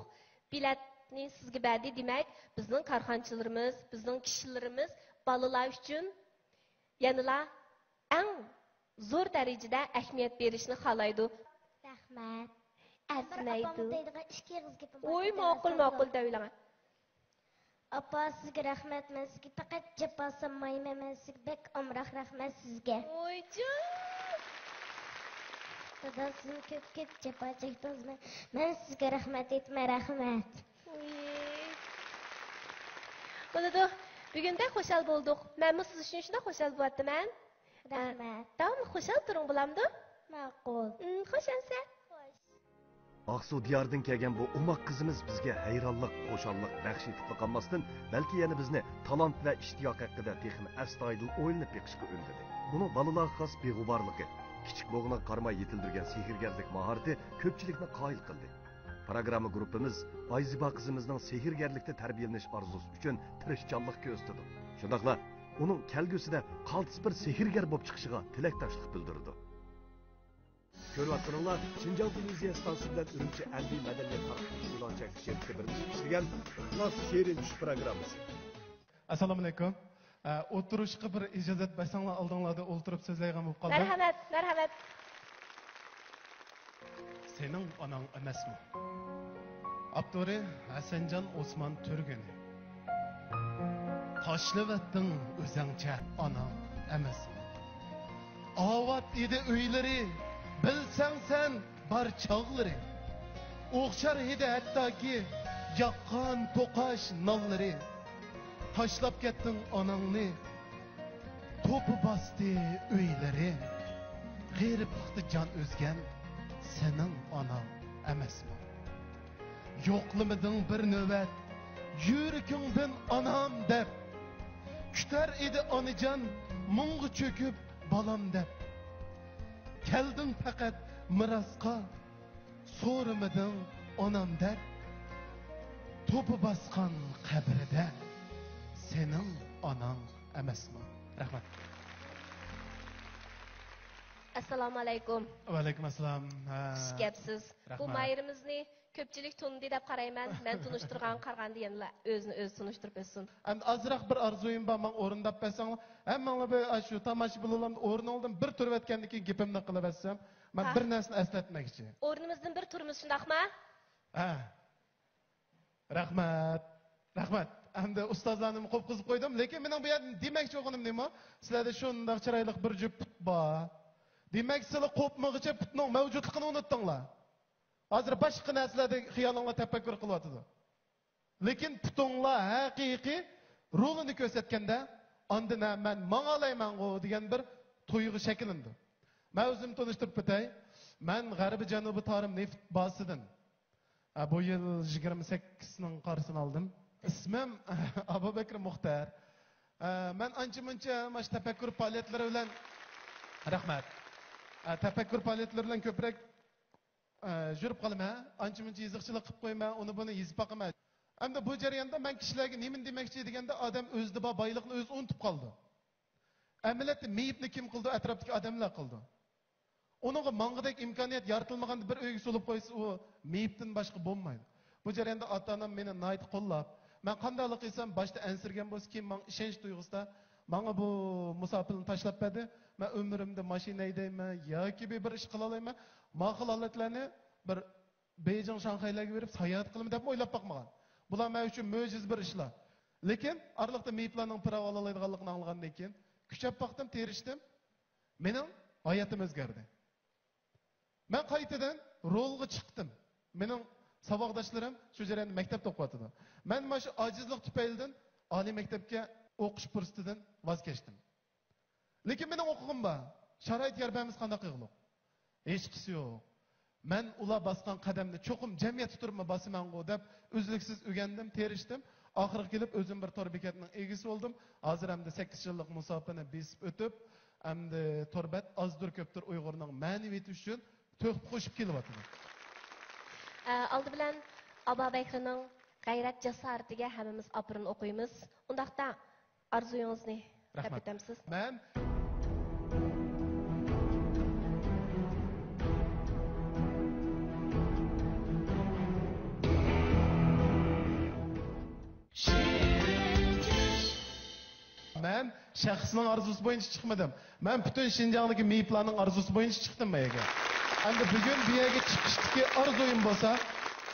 بېلەتنى سىزگە بەردى. دېمەك، بىزنىڭ كارخانىچىلىرىمىز، بىزنىڭ كىشىلىرىمىز بالىلار ئۈچۈن يەنىلا ئەڭ زور دەرىجىدە ئەھمىيەت بېرىشنى خالايدۇ. رەھمەت. ئەرزىمەيدۇ. دەيدىغان ئىككى ئېغىز گېپىم بار. ۋوي، ماقۇل، ماقۇل، دەۋېلىڭە. ئاپا، سىزگە رەھمەت. مەن سىزگە پەقەت جاپا سالمايمەن. مەن سىزگە بەك ئامراق رەھمەت سىزگە. ۋويجان! دادا، سىزمۇ كۆپ، كۆپ جاپا چەكتىڭىز. مەن، مەن سىزگە رەھمەت ئېيتىمەن، رەھمەت. ۋوي. بولىدۇ. بۈگۈن بەك خۇشال بولدۇق. مەنمۇ سىز ئۈچۈن شۇنداق خۇشال بولۇۋاتىمەن. رەھمەت. ئە، داۋاملىق خۇشال تۇرۇڭ، بولامدۇ؟ ماقۇل. ئىم، خوش ئەمسە. خوش. ئاقسۇ دىيارىدىن كەلگەن بۇ ئوماق قىزىمىز بىزگە ھەيرانلىق، خۇشاللىق بەخش ئېتىپلا قالماستىن، بەلكى يەنە بىزنى تالانت ۋە ئىشتىياق ھەققىدە تېخىمۇ ئەستايىدىل ئويلىنىپ بېقىشقا ئۈندىدى. ئۇنىڭ بالىلارغا خاس بىغۇبارلىقى، كىچىك بوغىنىغا قارىماي يېتىلدۈرگەن سېھىرگەرلىك ماھارىتى كۆپچىلىكنى قايىل قىلدى. پروگرامما گۇرۇپپىمىز ئايزىبا قىزىمىزنىڭ سېھىرگەرلىكتە تەربىيەلىنىش ئارزۇسى ئۈچۈن تىرىشچانلىق كۆرسىتىدۇ. شۇنداقلا ئۇنىڭ كەلگۈسىدە قالتىس بىر سېھىرگەر بولۇپ چىقىشىغا تىلەكداشلىق بىلدۈرىدۇ. كۆرۈۋاتقىنىڭلار شىنجاڭ تېلېۋىزىيە ئىستانسىسى بىلەن ئۈرۈمچى ئەمدى مەدەنىيەت تارقىتىش ئېلان چەكلىك شىركىتى بىرلىكتە ئىشلىگەن ئىخلاس شېرىن چۈش پروگراممىسى. ئەسسالامۇئەلەيكۇم. ئە، ئولتۇرۇشقا بىر ئىجازەت بەرسەڭلار، ئالدىڭلاردا ئولتۇرۇپ سۆزلەيدىغان بولۇپ قالدىم. مەرھەمەت، مەرھەمەت. سېنىڭ ئاناڭ ئەمەسمۇ؟ ئاپتورى ھەسەنجان ئوسمان تۈرگىنى. تاشلىۋەتتىڭ ئۆزەڭچە ئاناڭ ئەمەسمۇ؟ ئاۋات ئىدى ئۆيلىرى، بىلسەڭ سەن بار چاغلىرى. ئوخشار ئىدى ھەتتاكى ياققان توقاش نانلىرى. تاشلاپ كەتتىڭ ئاناڭنى، توپا باستى ئۆيلىرى. غېرىبلىقتا جان ئۈزگەن سېنىڭ ئاناڭ ئەمەسمۇ؟ يوقلىمىدىڭ بىر نۆۋەت يۈرىكىڭدىن ئانام دەپ. كۈتەر ئىدى ئانىجان مۇڭغا چۆكۈپ بالام دەپ. كەلدىڭ پەقەت مىراسقا، سورىمىدىڭ ئانام دەپ. توپا باسقان قەبرىدە سېنىڭ ئاناڭ ئەمەسمۇ؟ رەھمەت. ئەسسالامۇئەلەيكۇم. ۋەئەلەيكۇم ئەسسالام. ھە. خۇش كەپسىز. بۇ رەھمەت. ماھىرىمىزنى كۆپچىلىك تونۇدى دەپ قارايمەن. مەن تونۇشتۇرغانغا قارىغاندا يەنىلا ئۆزىنى ئۆزى تونۇشتۇرۇپ ئۆتسۇن. ئەمدى ئازراق بىر ئارزۇيۇم بار، ماڭا ئورۇنداپ بەرسەڭلار. ھەممەڭلار بىر، ئاشۇ تاماشىبىنلارنى ئورنىڭدىن بىر تۇرۇۋەتكەندىن كېيىن گېپىمنى قىلىۋەتسەم، مەن ھە. بىر نەرسىنى ئەسلەتمەكچى. ئورنىمىزدىن بىر تۇرىمىز، شۇنداقمۇ؟ ھە. رەھمەت. رەھمەت. ئەمدى ئۇستازلارنىمۇ قوپقۇزۇپ قويدۇم. لېكىن مېنىڭ بۇ يەردە دېمەكچى بولغىنىم نېمە؟ سىلەردە شۇنداق چىرايلىق بىر جۈپ پۇت بار. دېمەك، سىلەر قوپمىغۇچە پۇتنىڭ مەۋجۇتلۇقىنى ئۇنتۇڭلار. ھازىر باشقا نەرسىلەردە خىيالىڭلار تەپەككۇر قىلىۋاتىدۇ. لېكىن پۇتۇڭلار ھەقىقىي رولىنى كۆرسەتكەندە، ئاندىن ھە، مەن ماڭالايمەنغۇ دېگەن بىر تۇيغۇ شەكىللىنىدۇ. مەن ئۆزۈمنى تونۇشتۇرۇپ ئۆتەي. مەن غەربىي جەنۇبىي تارىم نېفىت بازىسىدىن، ھە، بۇ يىل يىگىرمە سەككىزنىڭ قارىسىنى ئالدىم. ئىسمىم ئابۇبەكرى مۇختەر. ھە، مەن ئانچە-مۇنچە ماش تەپەككۇر پائالىيەتلىرى بىلەن، رەھمەت. ھە، تەپەككۇر پائالىيەتلىرى بىلەن كۆپرەك ئە، يۈرۈپ قالىمەن، ئانچە-مۇنچە يېزىقچىلىق قىلىپ قويىمەن، ئۇنى بۇنى يېزىپ باقىمەن. ئەمدى بۇ جەرياندا مەن كىشىلەرگە نېمىنى دېمەكچى دېگەندە، ئادەم ئۆزىدە بار بايلىقنى ئۆزى ئۇنتۇپ قالىدۇ. ئەمەلىيەتتە مېيىپنى كىم قىلىدۇ؟ ئەتراپتىكى ئادەملەر قىلىدۇ. ئۇنىڭغا ماڭغۇدەك ئىمكانىيەت يارىتىلمىغاندا بىر ئۆيگە سولىپ قويسا، ئۇ مېيىپتىن باشقا بولمايدۇ. بۇ جەرياندا ئاتا-ئانام مېنى ناھايىتى قوللاپ، مەن قانداقلا قىلسام باشتا ئەنسىرىگەن بولسا، كېيىن ماڭا ئىشەنچ تۇيغۇسىدا ماڭا بۇ مۇساپىرنى تاشلاپ بەردى. مەن ئۆمرۈمدە ماشىنا ھەيدەيمەن ياكى بىر، بىر ئىش قىلالايمەن، ماقۇل ھالەتلەرنى بىر بېيجىڭ، شاڭخەيلەرگە بېرىپ ساياھەت قىلىمەن دەپمۇ ئويلاپ باقمىغان. بۇلار مەن ئۈچۈن مۆجىزە بىر ئىشلار. لېكىن ئارىلىقتا مېيىپلارنىڭ پىراۋ ئالالايدىغانلىقىنى ئاڭلىغاندىن كېيىن كۈچەپ باقتىم، تىرىشتىم. مېنىڭ ھاياتىم ئۆزگەردى. مەن قايتىدىن رولغا چىقتىم. مېنىڭ ساۋاقداشلىرىم شۇ جەرياندا مەكتەپتە ئوقۇۋاتىدۇ. مەن مانا شۇ ئاجىزلىق تۈپەيلىدىن ئالىي مەكتەپكە ئوقۇش پۇرسىتىدىن ۋاز كەچتىم. لېكىن مېنىڭ ھوقۇقۇم بار. شارائىت يار بەرمىسە قانداق قىلغۇلۇق؟ ھېچقىسى يوق. مەن ئۇلار باسقان قەدەمنى چوقۇم جەمئىيەتتە تۇرۇپمۇ باسىمەنغۇ دەپ ئۈزلۈكسىز ئۆگەندىم، تىرىشتىم. ئاخىرىغا كېلىپ ئۆزۈم بىر تور بېكەتنىڭ ئىگىسى بولدۇم. ھازىر ئەمدى سەككىز يىللىق مۇساپىنى بېسىپ ئۆتۈپ، ئەمدى تور بەت ئازدۇر كۆپتۇر ئۇيغۇرنىڭ مەنىۋىيىتى ئۈچۈن تۆھپە قوشۇپ كېلىۋاتىدۇ. ئە، ئالدى بىلەن ئابابەكرىنىڭ غەيرەت-جاسارىتىگە ھەممىمىز ئاپىرىن ئوقۇيمىز. ئۇنداقتا ئارزۇيىڭىزنى دەپ رەھمەت. ئۆتەمسىز؟ مەن مەن شەخسنىڭ ئارزۇسى بويىچە چىقمىدىم. مەن پۈتۈن شىنجاڭدىكى مېيىپلارنىڭ ئارزۇسى بويىچە چىقتىم بۇ يەرگە. ئەمدى بۈگۈن بۇ يەرگە چىقىشتىكى ئارزۇيۇم بولسا،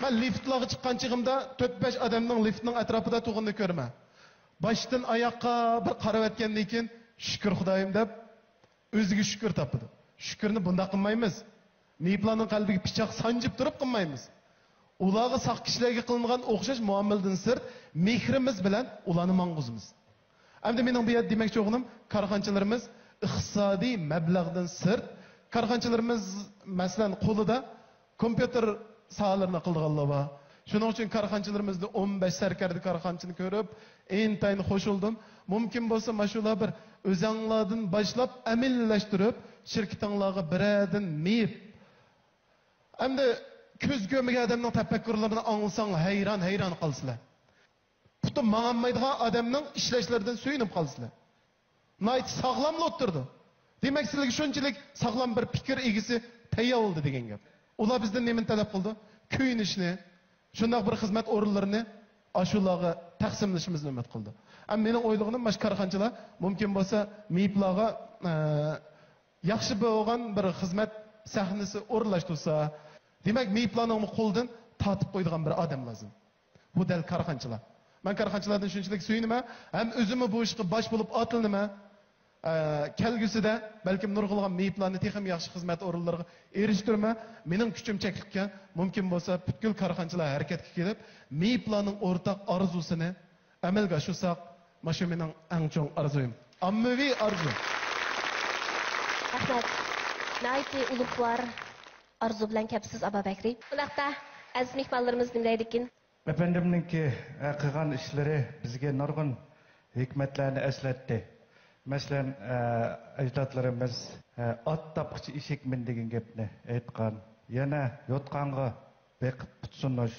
مەن لىفتلارغا چىققان چېغىمدا تۆت-بەش ئادەمنىڭ لىفتنىڭ ئەتراپىدا تۇرغىنىنى كۆرىمەن. باشتىن ئاياققا بىر قاراۋەتكەندىن كېيىن، شۈكۈر خۇدايىم دەپ، ئۆزىگە شۈكۈر تاپىدۇ. شۈكۈرنى بۇنداق قىلمايمىز. مېيىپلارنىڭ قەلبىگە پىچاق سانجىپ تۇرۇپ قىلمايمىز. ئۇلارغا ساق كىشىلەرگە قىلىنغان ئوخشاش مۇئامىلىدىن سىرت، مېھرىمىز بىلەن ئۇلارنى ماڭغۇزىمىز. ئەمدى مېنىڭ بۇ يەردە دېمەكچى بولغىنىم، كارخانىچىلىرىمىز ئىقتىسادىي مەبلەغدىن سىرت، كارخانىچىلىرىمىز، مەسىلەن، قولىدا كومپيۇتېر ساھەلىرىنى قىلىدىغانلار بار. شۇنىڭ ئۈچۈن كارخانىچىلىرىمىزدە ئون بەش سەركەردە كارخانىچىنى كۆرۈپ، ئىنتايىن خوش بولدۇم. مۇمكىن بولسا، مانا شۇلار بىر ئۆزەڭلاردىن باشلاپ ئەمەلىيلەشتۈرۈپ، شىركىتىڭلارغا بىرەردىن مېيىپ. ئەمدى كۆز كۆرمىگەن ئادەمنىڭ تەپەككۇرلىرىنى ئاڭلىساڭلار، ھەيران، ھەيران قالىسىلەر. پۇتى ماڭالمايدىغان ئادەمنىڭ ئىشلەشلىرىدىن سۆيۈنۈپ قالىسىلەر. ناھايىتى ساغلاملا ئولتۇرىدۇ. دېمەك، سىلەرگە شۇنچىلىك ساغلام بىر پىكىر ئىگىسى تەييار بولدى دېگەن گەپ. ئۇلار بىزدىن نېمىنى تەلەپ قىلىدۇ؟ كۆيۈنۈشنى، شۇنداق بىر خىزمەت ئورۇنلىرىنى ئاشۇلارغا تەقسىملىشىمىزنى ئۈمىد قىلىدۇ. ئەمما مېنىڭ ئويلىغىنىم، مانا شۇ كارخانىچىلار مۇمكىن بولسا مېيىپلارغا، ئە، ياخشى بولغان بىر خىزمەت سەھنىسى ئورۇنلاشتۇرسا، دېمەك، مېيىپلارنىڭمۇ قولىدىن تارتىپ قويىدىغان بىر ئادەم لازىم. بۇ دەل كارخانىچىلار. مەن كارخانىچىلاردىن شۇنچىلىك سۆيۈنىمەن، ھەم ئۆزۈممۇ بۇ ئىشقا باش بولۇپ ئاتلىنىمەن. ئە، كەلگۈسىدە بەلكىم نۇرغۇنلىغان مېيىپلارنى تېخىمۇ ياخشى خىزمەت ئورۇنلىرىغا ئېرىشتۈرىمەن. مېنىڭ كۈچۈم چەكلىككەن. مۇمكىن بولسا پۈتكۈل كارخانىچىلار ھەرىكەتكە كېلىپ، مېيىپلارنىڭ ئورتاق ئارزۇسىنى ئەمەلگە ئاشۇرساق، مانا شۇ مېنىڭ ئەڭ چوڭ ئارزۇيۇم. ئاممىۋى ئارزۇ. رەھمەت. ناھايىتى ئۇلۇغۋار ئارزۇ بىلەن كەپسىز، ئابابەكرى. ئۇنداقتا، ئەزىز مېھمانلىرىمىز نېمە دەيدىكىن؟ ئەپەندىمنىڭكى، ئە، قىلغان ئىشلىرى بىزگە نۇرغۇن ھېكمەتلەرنى ئەسلەتتى. مەسىلەن، ئە، ئەجدادلىرىمىز، ئە، «ئات تاپقۇچە ئېشەك مىن» دېگەن گەپنى ئېيتقان. يەنە «يوتقانغا بېقىپ پۇت سۇنۇش،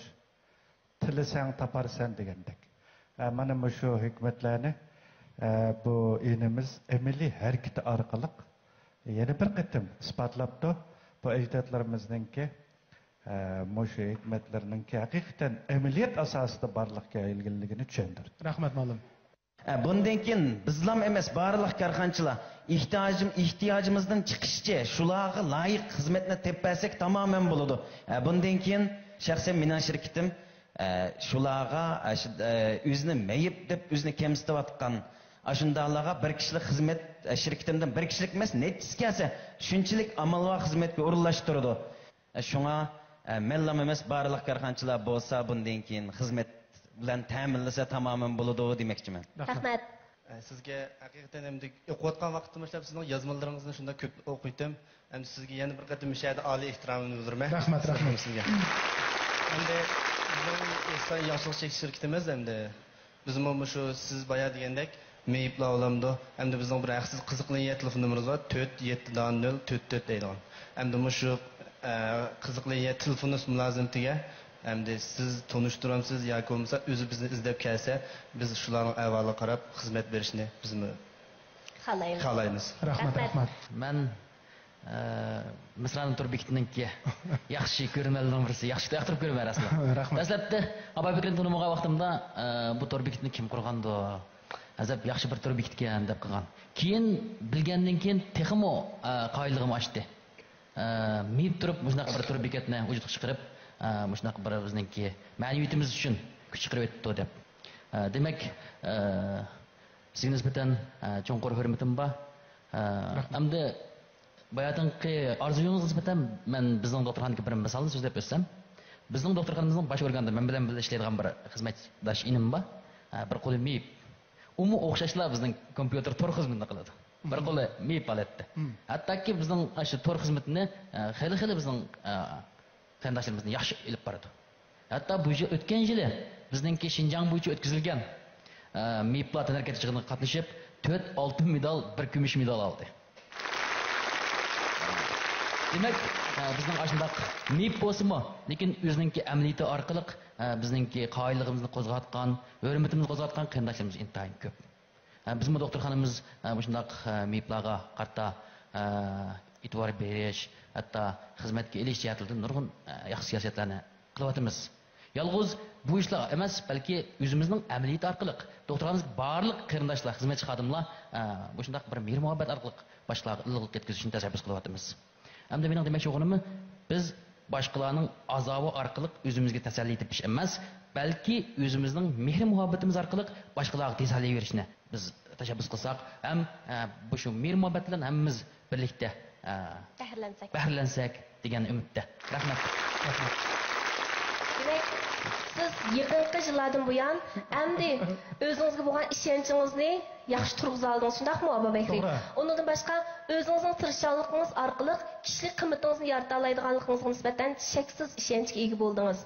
تىلىسەڭ تاپارسەن» دېگەندەك. ئە، مانا مۇشۇ ھېكمەتلەرنى، ئە، بۇ ئىنىمىز ئەمەلىي ھەرىكىتى ئارقىلىق يەنە بىر قېتىم ئىسپاتلاپتۇ. بۇ ئەجدادلىرىمىزنىڭكى، ئە، مۇشۇ ھېكمەتلىرىنىڭكى ھەقىقەتەن ئەمەلىيەت ئاساسىدا بارلىققا كەلگەنلىكىنى چۈشەندۈردى. رەھمەت، مۇئەللىم. ئە، بۇندىن كېيىن بىزلام ئەمەس، بارلىق كارخانىچىلار ئېھتىياجىم-، ئېھتىياجىمىزدىن چىقىشىچە شۇلارغا لايىق خىزمەتنى تېپىپ بەرسەك تامامەن بولىدۇ. ئە، بۇندىن كېيىن شەخسەن مېنىڭ شىركىتىم، ئە، شۇلارغا، ئە، شۇ-، ئە، ئۆزىنى مېيىپ دەپ ئۆزىنى كەمسىتىۋاتقان ئاشۇنداقلارغا بىر كىشىلىك خىزمەت، ئە، شىركىتىمدىن بىر كىشىلىك ئەمەس، نەچچىسى كەلسە شۇنچىلىك ئامال بار خىزمەتكە ئورۇنلاشتۇرىدۇ. ئە، شۇڭا، ئە، مەنلام ئەمەس، بارلىق كارخانىچىلار بولسا بۇندىن كېيىن خىزمەت بىلەن تەمىنلىسە تامامەن بولىدۇ دېمەكچىمەن. رەھمەت. ئە، سىزگە ھەقىقەتەن ئەمدى ئوقۇۋاتقان ۋاقتىمدا باشلاپ سىزنىڭ يازمىلىرىڭىزنى شۇنداق كۆپ ئوقۇيتتىم. ئەمدى سىزگە يەنە بىر قېتىم مۇشۇ يەردە ئالىي ئېھتىرامىمنى بىلدۈرىمەن. رەھمەت، رەھمەت. سىزگە. ئەمدى بىزنىڭ ئېھسان ياخشىلىق چېكىش شىركىتىمىز ئەمدى بىزمۇ مۇشۇ سىز بايا دېگەندەك مېيىپلار بولامدۇ؟ ئەمدى بىزنىڭ بىر ھەقسىز قىزىق لىنىيە تېلېفون نومۇرىمىز بار، تۆت يەتتە دانە نۆل تۆت تۆت دەيدىغان. ئەمدى مۇشۇ، ئە، قىزىق لىنىيە تېلېفون مۇلازىمىتىگە ئەمدى سىز تونۇشتۇرامسىز ياكى بولمىسا ئۆزى بىزنى ئىزدەپ كەلسە، بىز شۇلارنىڭ ئەھۋالىغا قاراپ خىزمەت بېرىشنى بىزمۇ خالايمىز. خالايمىز. رەھمەت، رەھمەت. مەن ئە، مىسرانىم تور بېكىتىنىڭكى ياخشى كۆرۈرمەنلىرىنىڭ بىرسى، ياخشى ياقتۇرۇپ كۆرىمەن ئەسلى. رەھمەت. دەسلەپتە ئابابەكرىنى تونۇمىغان ۋاقتىمدا، ئە، بۇ تور بېكىتنى كىم قۇرغاندۇ؟ ئەجەب ياخشى بىر تور بېكىتكەن دەپ قىلغان. كېيىن بىلگەندىن كېيىن تېخىمۇ، ئە، قايىللىقىم ئاشتى. ئە، مېيىپ تۇرۇپ مۇشۇنداق بىر تور بېكەتنى ۋۇجۇدقا چىقىرىپ، ئە، مۇشۇنداق بىر بىزنىڭكى مەنىۋىيىتىمىز ئۈچۈن كۈچ چىقىرىۋېتىپتۇ دەپ. ئە، دېمەك، ئە، سىزگە نىسبەتەن، ئە، چوڭقۇر ھۆرمىتىم بار. ئە، ئەمدى باياتىنقى ئارزۇيىڭىزغا نىسبەتەن مەن بىزنىڭ دوختۇرخانىدىكى بىر مىسالنى سۆزلەپ ئۆتسەم، بىزنىڭ دوختۇرخانىمىزنىڭ باش ئورگانىدا مەن بىلەن بىللە ئىشلەيدىغان بىر خىزمەتداش ئىنىم بار. ئە، بىر قولى مېيىپ. ئۇمۇ ئوخشاشلا بىزنىڭ كومپيۇتېر تور خىزمىتىنى قىلىدۇ. بىر قولى مېيىپ ھالەتتە. ھەتتاكى بىزنىڭ ئاشۇ تور خىزمىتىنى، ئە، خېلى-خېلى بىزنىڭ، ئە، قېرىنداشلىرىمىزدىن ياخشى ئېلىپ بارىدۇ. ھەتتا بۇ يىل، ئۆتكەن يىلى بىزنىڭكى شىنجاڭ بويىچە ئۆتكۈزۈلگەن، ئە، مېيىپلار تەنھەرىكەت يىغىنىغا قاتنىشىپ، تۆت ئالتۇن مېدال، بىر كۈمۈش مېدال ئالدى. دېمەك، ئە، بىزنىڭ ئاشۇنداق مېيىپ بولسىمۇ، لېكىن ئۆزىنىڭكى ئەمەلىيىتى ئارقىلىق، ئە، بىزنىڭكى قايىللىقىمىزنى قوزغاتقان، ھۆرمىتىمىزنى قوزغاتقان قېرىنداشلىرىمىز ئىنتايىن كۆپ. ھە، بىزمۇ دوختۇرخانىمىز، ھە، مۇشۇنداق، ھە، مېيىپلارغا قارىتا، ھە، ئېتىبار بېرىش، ھەتتا خىزمەتكە ئېلىش جەھەتلىرىدە نۇرغۇن، ھە، ياخشى سىياسەتلەرنى قىلىۋاتىمىز. يالغۇز بۇ ئىشلار ئەمەس، بەلكى ئۆزىمىزنىڭ ئەمەلىيىتى ئارقىلىق دوختۇرخانىمىزدىكى بارلىق قېرىنداشلار، خىزمەتچى خادىملار، ھە، مۇشۇنداق بىر مېھىر-مۇھەببەت ئارقىلىق باشقىلارغا ئىللىقلىق يەتكۈزۈشنى تەشەببۇس قىلىۋاتىمىز. ئەمدى مېنىڭ دېمەكچى بولغىنىم، بىز باشقىلارنىڭ ئازابى ئارقىلىق ئۆزىمىزگە تەسەللى تېپىش ئەمەس، بەلكى ئۆزىمىزنىڭ مېھرى-مۇھەببىتىمىز ئارقىلىق باشقىلارغا تەسەللى بېرىشنى بىز تەشەببۇس قىلساق ھەم، ئە، بۇ شۇ مېھرى-مۇھەببەت بىلەن ھەممىمىز بىرلىكتە، ئە، بەھرىلەنسەك. بەھرىلەنسەك دېگەن ئۈمىدتە. رەھمەت. سىز يېقىنقى يىللاردىن بۇيان ئەمدى ئۆزىڭىزگە بولغان ئىشەنچىڭىزنى ياخشى تۇرغۇزالىدىڭىز، شۇنداقمۇ، ئابابەكرى؟ توغرا. ئۇنىڭدىن باشقا، ئۆزىڭىزنىڭ تىرىشچانلىقىڭىز ئارقىلىق كىشىلىك قىممىتىڭىزنى يارىتالايدىغانلىقىڭىزغا نىسبەتەن شەكسىز ئىشەنچكە ئىگە بولدىڭىز.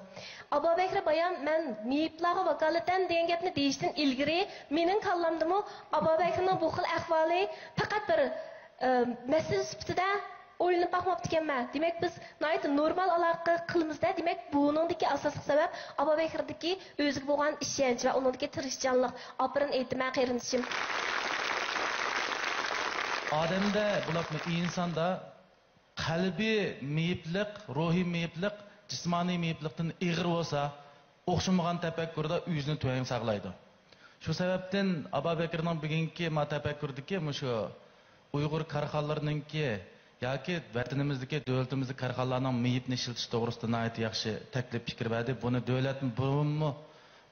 ئابابەكرى بايام، مەن مېيىپلارغا ۋاكالىتەن دېگەن گەپنى دېيىشتىن ئىلگىرى، مېنىڭ كاللامدىمۇ ئابابەكرىنىڭ بۇ خىل ئەھۋالى پەقەت بىر، ئە، مەسىلە سۈپىتىدە ئويلىنىپ باقماپتىكەنمەن. دېمەك، بىز ناھايىتى نورمال ئالاقە قىلىمىز-دە. دېمەك، بۇنىڭدىكى ئاساسلىق سەۋەب ئابابەكرىدىكى ئۆزىگە بولغان ئىشەنچ ۋە ئۇنىڭدىكى تىرىشچانلىق. ئاپىرىن ئېيتىمەن، قېرىندىشىم. ئادەمدە بولۇپمۇ ئىنساندا قەلبىي مېيىپلىق، روھىي مېيىپلىق جىسمانىي مېيىپلىقتىن ئېغىر بولسا، ئوخشىمىغان تەپەككۇردا ئۆزىنى تۆۋەن ساقلايدۇ. شۇ سەۋەبتىن ئابابەكرىنىڭ بۈگۈنكى ما تەپەككۇردىكى مۇشۇ ئۇيغۇر كارخانىلىرىنىڭكى ياكى ۋەتىنىمىزدىكى، دۆلىتىمىزدىكى كارخانىلارنىڭ مېيىپنى ئىشلىتىش توغرىسىدا ناھايىتى ياخشى تەكلىپ پىكىر بەردى. بۇنى دۆلەت بۇرۇنمۇ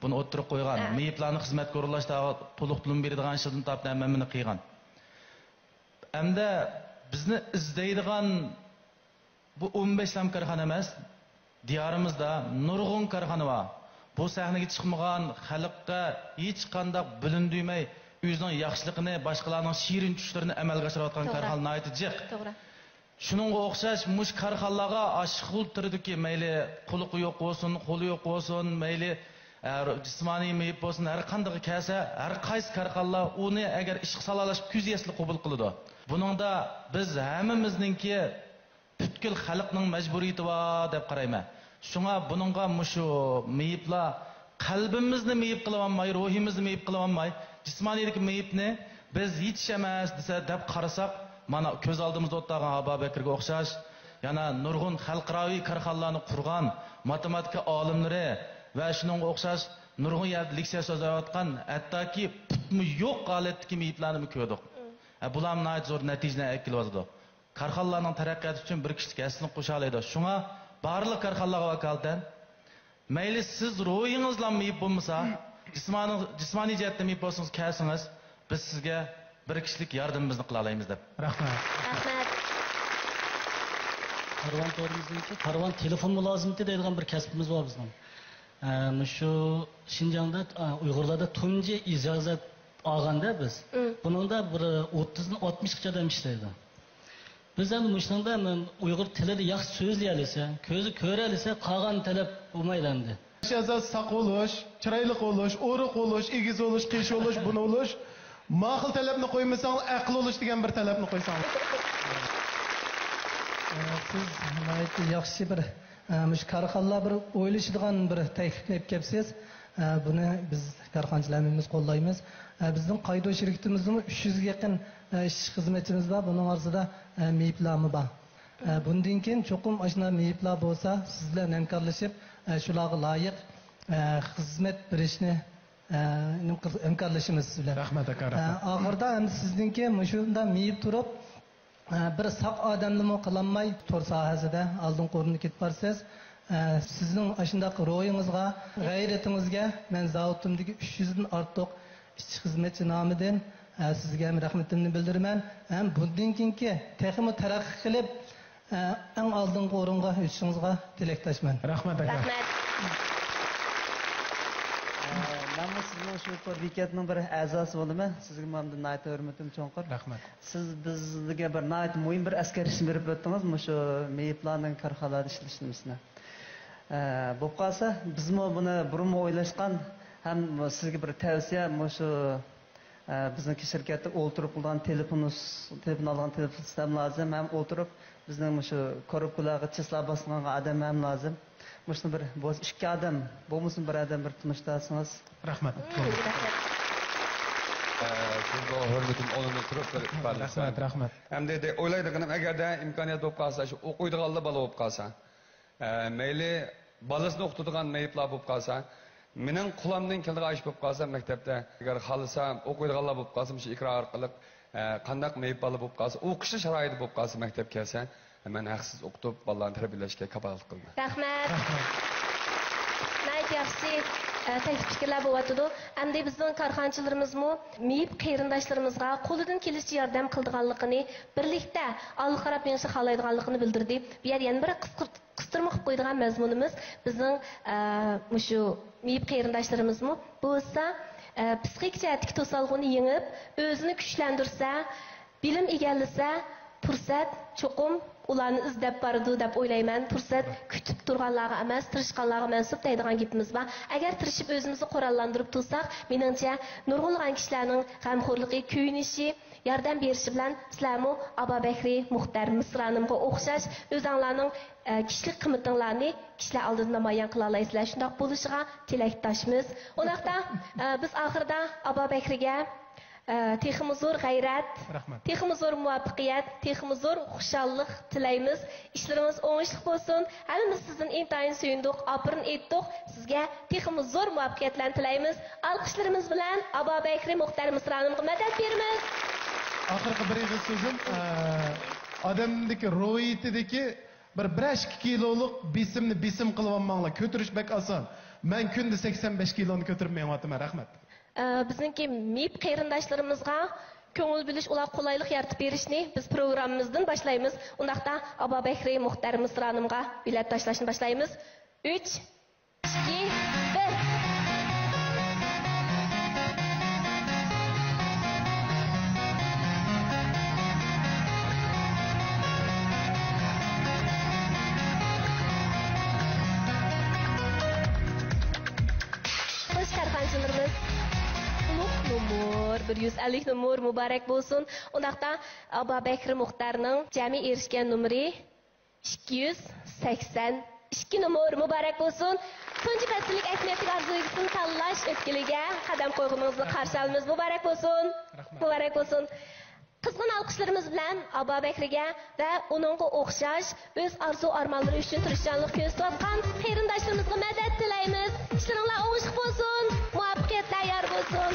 بۇنى ئوتتۇرىغا قويغان. ھە. مېيىپلارنى خىزمەتكە ئورۇنلاشتا تولۇق تۆلىمى بېرىدىغان يىلدىن تارتىپ ھەممىنى قىلغان. ئەمدى بىزنى ئىزدەيدىغان بۇ ئون بەش تام كارخانا ئەمەس، دىيارىمىزدا نۇرغۇن كارخانا بار. بۇ سەھنىگە چىقمىغان، خەلققە ھېچقانداق بىلىندۈرمەي، ئۆزىنىڭ ياخشىلىقىنى، باشقىلارنىڭ شېرىن چۈشلىرىنى ئەمەلگە ئاشۇرۇۋاتقان توغرا. كارخانا ناھايىتى جىق. توغرا. شۇنىڭغا ئوخشاش مۇشۇ كارخانىلارغا ئاشۇ خىل تۈردىكى، مەيلى قۇلىقى يوق بولسۇن، قولى يوق بولسۇن، مەيلى، ئە، جىسمانىي مېيىپ بولسۇن، ھەر قاندىقى كەلسە، ھەر قايسى كارخانىلار ئۇنى ئەگەر ئىشقا سالالاشقا كۆز يەسلىك قوبۇل قىلىدۇ. بۇنىڭدا بىز ھەممىمىزنىڭكى پۈتكۈل خەلقنىڭ مەجبۇرىيىتى بار دەپ قارايمەن. شۇڭا بۇنىڭغا مۇشۇ مېيىپلار قەلبىمىزنى مېيىپ قىلىۋالماي، روھىمىزنى مېيىپ قىلىۋالماي، جىسمانىيلىك مېيىپنى بىز يېتىش ئەمەس دېسە دەپ قارىساق، مانا كۆز ئالدىمىزدا ئولتۇرغان ئابابەكرىگە ئوخشاش، يەنە نۇرغۇن خەلقئاراۋى كارخانىلارنى قۇرغان ماتېماتىكا ئالىملىرى ۋە شۇنىڭغا ئوخشاش نۇرغۇن يەردە لېكسىيە سۆزلەۋاتقان، ھەتتاكى پۇتمۇ يوق ھالەتتىكى مېيىپلارنىمۇ كۆردۇق. ھە، بۇلارمۇ ناھايىتى زور نەتىجىلەرنى ئەكېلىۋاتىدۇ. كارخانىلارنىڭ تەرەققىياتى ئۈچۈن بىر كىشىلىك ھەسسىنى قوشالايدۇ. شۇڭا بارلىق كارخانىلارغا ۋاكالىتەن، مەيلى سىز روھىڭىزلا مېيىپ بولمىسا، جىسمانىڭ-، جىسمانىي جەھەتتە مېيىپ بولسىڭىز، كەلسىڭىز، بىز سىزگە بىر كىشىلىك ياردىمىمىزنى قىلالايمىز دەپ. رەھمەت. رەھمەت. كارۋان تورىمىزنىڭكى كارۋان تېلېفون مۇلازىمىتى دەيدىغان بىر كەسپىمىز بار بىزنىڭ. ئە، مۇشۇ شىنجاڭدا، ئە، ئۇيغۇرلاردا تۇنجى ئىجازەت ئالغاندا بىز، ئۇم. بۇنىڭدا بىر ئوتتۇزدىن ئاتمىشقىچە ئادەم ئىشلەيدۇ. بىز ھەم مۇشۇنىڭدا مەن ئۇيغۇر تىلىدا ياخشى سۆزلىيەلىسە، كۆزى كۆرەلىسە، قالغان تەلەپ بولمايدۇ ئەمدى. ئەزاز ساق بولۇش، چىرايلىق بولۇش، ئورۇق بولۇش، ئېگىز بولۇش، قېشى بولۇش، بۇنى بولۇش. ما خىل تەلەپنى قويمىساڭ، ئەقىل بولۇش دېگەن بىر تەلەپنى قويساڭ. ئە، سىز ناھايىتى ياخشى بىر، ئە، مۇشۇ كارخانىلار بىر ئويلىشىدىغان بىر تەكلىپنى ئېلىپ كەپسىز. ئە، بۇنى بىز كارخانىچىلار ھەممىمىز قوللايمىز. ئە، بىزنىڭ قايدو شىركىتىمىزدىمۇ ئۈچ يۈزگە يېقىن، ئە، ئىشچى خىزمەتچىمىز بار. بۇنىڭ ئارىسىدا، ئە، مېيىپلارمۇ بار. ئە، بۇندىن كېيىن چوقۇم ئاشۇنداق مېيىپلار بولسا، سىز بىلەن ھەمكارلىشىپ، ئە، شۇلارغا لايىق، ئە، خىزمەت بېرىشنى، ئە، ھەمكارلىشىمىز سىز بىلەن. رەھمەت، ئاكا، ئە، رەھمەت. ئاخىردا ئەمدى سىزنىڭكى مۇشۇنداق مېيىپ تۇرۇپ، ئە، بىر ساق ئادەمنىمۇ قىلالماي، تور ساھەسىدە ئالدىنقى ئورۇندا كېتىپ بارسىز. ئە، سىزنىڭ ئاشۇنداق روھىڭىزغا، غەيرىتىڭىزگە مەن زاۋۇتۇمدىكى ئۈچ يۈزدىن ئارتۇق ئىشچى خىزمەتچى نامىدىن، ئە، سىزگە ھەم رەھمىتىمنى بىلدۈرىمەن. ھەم بۇندىن كېيىنكى تېخىمۇ تەرەققىي قىلىپ، ئە، ئەڭ ئالدىنقى ئورۇنغا ئۆتۈشىڭىزغا تىلەكداشمەن. رەھمەت، ئاكا. رەھمەت. ئە، مەنمۇ سىزنىڭ شۇ تور بېكەتنىڭ بىر ئەزاسى بولىمەن. سىزگە ماندىن ناھايىتى ھۆرمىتىم چوڭقۇر. رەھمەت. سىز بىزگە بىر ناھايىتى مۇھىم بىر ئەسكەرتىشنى بېرىپ ئۆتتىڭىز، مۇشۇ مېيىپلارنىڭ كارخانىلاردا ئىشلىشىش نېمىسىنى. ئە، بولۇپ قالسا، بىزمۇ بۇنى بۇرۇنمۇ ئويلاشقان، ھەم سىزگە بىر تەۋسىيە، مۇشۇ، ئە، بىزنىڭكى شىركەتتە ئولتۇرۇپ قىلىدىغان تېلېفون، تېلېفون ئالىدىغان تېلېفون سىستېمىمۇ لازىم، ھەم ئولتۇرۇپ بىزنىڭ مۇشۇ كوروپكىلارغا چىسلا باسقانغا ئادەم ھەم لازىم. مۇشۇنى بىر بولسا ئىككى ئادەم، بولمىسىمۇ بىر ئادەم بىر تونۇشتۇرسىڭىز. رەھمەت. ئە، سىزگە ھۆرمىتىم ئورنىدا تۇرۇپ بىر ئىپادە رەھمەت، رەھمەت. ئەمدى دە-، ئويلايدىغىنىم، ئەگەردە ئىمكانىيەت بولۇپ قالسا، شۇ ئوقۇيدىغانلا بالا بولۇپ قالسا، ئە، مەيلى بالىسىنى ئوقۇتىدىغان مېيىپلار بولۇپ قالسا، مېنىڭ قولۇمدىن كېلىدىغان ئىش بولۇپ قالسا، مەكتەپتە ئەگەر خالىسا، ئوقۇيدىغانلار بولۇپ قالسا، مۇشۇ ئېكران ئارقىلىق، ئە، قانداق مېيىپ بالا بولۇپ قالسا، ئوقۇشى شارائىتى بولۇپ قالسا، مەكتەپ كەلسە، مەن ھەقسىز ئوقۇتۇپ، بالىلارنى تەربىيەلەشكە كاپالەتلىك قىلىمەن. رەھمەت. رەھمەت. ناھايىتى ياخشى، ئە، تەكلىپ پىكىرلەر بولۇۋاتىدۇ. ئەمدى بىزنىڭ كارخانىچىلىرىمىزمۇ مېيىپ قېرىنداشلىرىمىزغا قولىدىن كېلىشىچە ياردەم قىلىدىغانلىقىنى، بىرلىكتە ئالغا قاراپ مېڭىشنى خالايدىغانلىقىنى بىلدۈردى. بۇ يەردە يەنە بىر قىسقا قىستۇرما قىلىپ قويىدىغان مەزمۇنىمىز بىزنىڭ، ئە، مۇشۇ مېيىپ قېرىنداشلىرىمىزمۇ بولسا، ئە، پسىخىك جەھەتتىكى توسالغۇنى يېڭىپ، ئۆزىنى كۈچلەندۈرسە، بىلىم ئىگىلىسە، پۇرسەت چوقۇم ئۇلارنى ئىزدەپ بارىدۇ دەپ ئويلايمەن. پۇرسەت كۈتۈپ تۇرغانلارغا ئەمەس، تىرىشقانلارغا مەنسۇپ دەيدىغان گېپىمىز بار. ئەگەر تىرىشىپ ئۆزىمىزنى قوراللاندۇرۇپ تۇرساق، مېنىڭچە نۇرغۇنلىغان كىشىلەرنىڭ غەمخورلۇقى، كۆيۈنۈشى، ياردەم بېرىشى بىلەن سىلەرمۇ ئابابەكرى مۇختەر مىسرانىمغا ئوخشاش ئۆزۈڭلارنىڭ، ئە، كىشىلىك قىممىتىڭلارنى كىشىلەر ئالدىدا نامايان قىلالايسىلەر. شۇنداق بولۇشىغا تىلەكداشمىز. ئۇنداقتا، ئە، بىز ئاخىرىدا ئابابەكرىگە، ئە، تېخىمۇ زور غەيرەت، رەھمەت. تېخىمۇ زور مۇۋەپپەقىيەت، تېخىمۇ زور خۇشاللىق تىلەيمىز. ئىشلىرىڭىز ئوڭۇشلۇق بولسۇن. ھەممىمىز سىزدىن ئىنتايىن سۆيۈندۇق، ئاپىرىن ئېيتتۇق. سىزگە تېخىمۇ زور مۇۋەپپەقىيەتلەرنى تىلەيمىز. ئالقىشلىرىمىز بىلەن ئابابەكرى مۇختەر مىسرانىمغا مەدەت بېرىمىز. ئاخىرقى بىر ئېغىز سۆزۈم، ئە، ئادەمدىكى روھىيىتىدىكى بىر، بىرەر ئىككى كىلولۇق بېسىمنى بېسىم قىلىۋالماڭلار. كۆتۈرۈش بەك ئاسان. مەن كۈندە سەكسەن بەش كىلونى كۆتۈرۈپ مېڭىۋاتىمەن. رەھمەت. ئە، بىزنىڭكى مېيىپ قېرىنداشلىرىمىزغا كۆڭۈل بۆلۈش، ئۇلارغا قولايلىق يارىتىپ بېرىشنى بىز پروگراممىمىزدىن باشلايمىز. ئۇنداقتا ئابابەكرى مۇختەر مىسرانىمغا بېلەت تاشلاشنى باشلايمىز. ئۈچ، ئىككى، بىر. خوش، كارخانىچىلىرىمىز، ئۇلۇغ نومۇر، بىر يۈز ئەللىك نومۇر مۇبارەك بولسۇن. ئۇنداقتا ئابابەكرى مۇختەرنىڭ جەمئىي ئېرىشكەن نومۇرى ئىككى يۈز سەكسەن ئىككى نومۇر مۇبارەك بولسۇن. تۇنجى پەسىللىك ئەھمىيەتلىك ئارزۇ ئىگىسىنى تاللاش ئۆتكىلىگە قەدەم قويغىنىڭىزنى قارشى ئالىمىز. مۇبارەك بولسۇن. رەھمەت. مۇبارەك بولسۇن. قىزغىن ئالقىشلىرىمىز بىلەن ئابابەكرىگە ۋە ئۇنىڭغا ئوخشاش ئۆز ئارزۇ-ئارمانلىرى ئۈچۈن تىرىشچانلىق كۆرسىتىۋاتقان قېرىنداشلىرىمىزغا مەدەت تىلەيمىز. ئىشلىرىڭلار ئوڭۇشلۇق بولسۇن، مۇۋەپپەقىيەتلەر يار بولسۇن.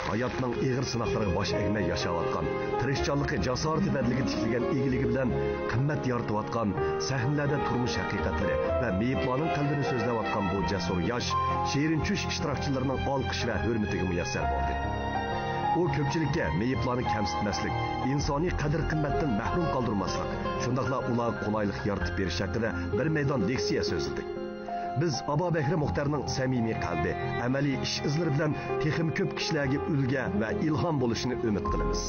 ھاياتنىڭ ئېغىر سىناقلىرىغا باش ئەگمەي ياشاۋاتقان، تىرىشچانلىقى، جاسارىتى بەدىلىگە تىكلىگەن ئىگىلىكى بىلەن قىممەت يارىتىۋاتقان، سەھنىلەردە تۇرمۇش ھەقىقەتلىرى ۋە مېيىپلارنىڭ قەلبىنى سۆزلەۋاتقان بۇ جەسۇر ياش شېرىن چۈش ئىشتىراكچىلىرىنىڭ ئالقىش ۋە ھۆرمىتىگە مۇيەسسەر بولدى. ئۇ كۆپچىلىككە مېيىپلارنى كەمسىتمەسلىك، ئىنسانىي قەدىر-قىممەتتىن مەھرۇم قالدۇرماسلىق، شۇنداقلا ئۇلارغا قولايلىق يارىتىپ بېرىش ھەققىدە بىر مەيدان لېكسىيە سۆزلىدى. بىز ئابابەكرى مۇختەرنىڭ سەمىمىي قەلبى، ئەمەلىي ئىش ئىزلىرى بىلەن تېخىمۇ كۆپ كىشىلەرگە ئۈلگە ۋە ئىلھام بولۇشىنى ئۈمىد قىلىمىز.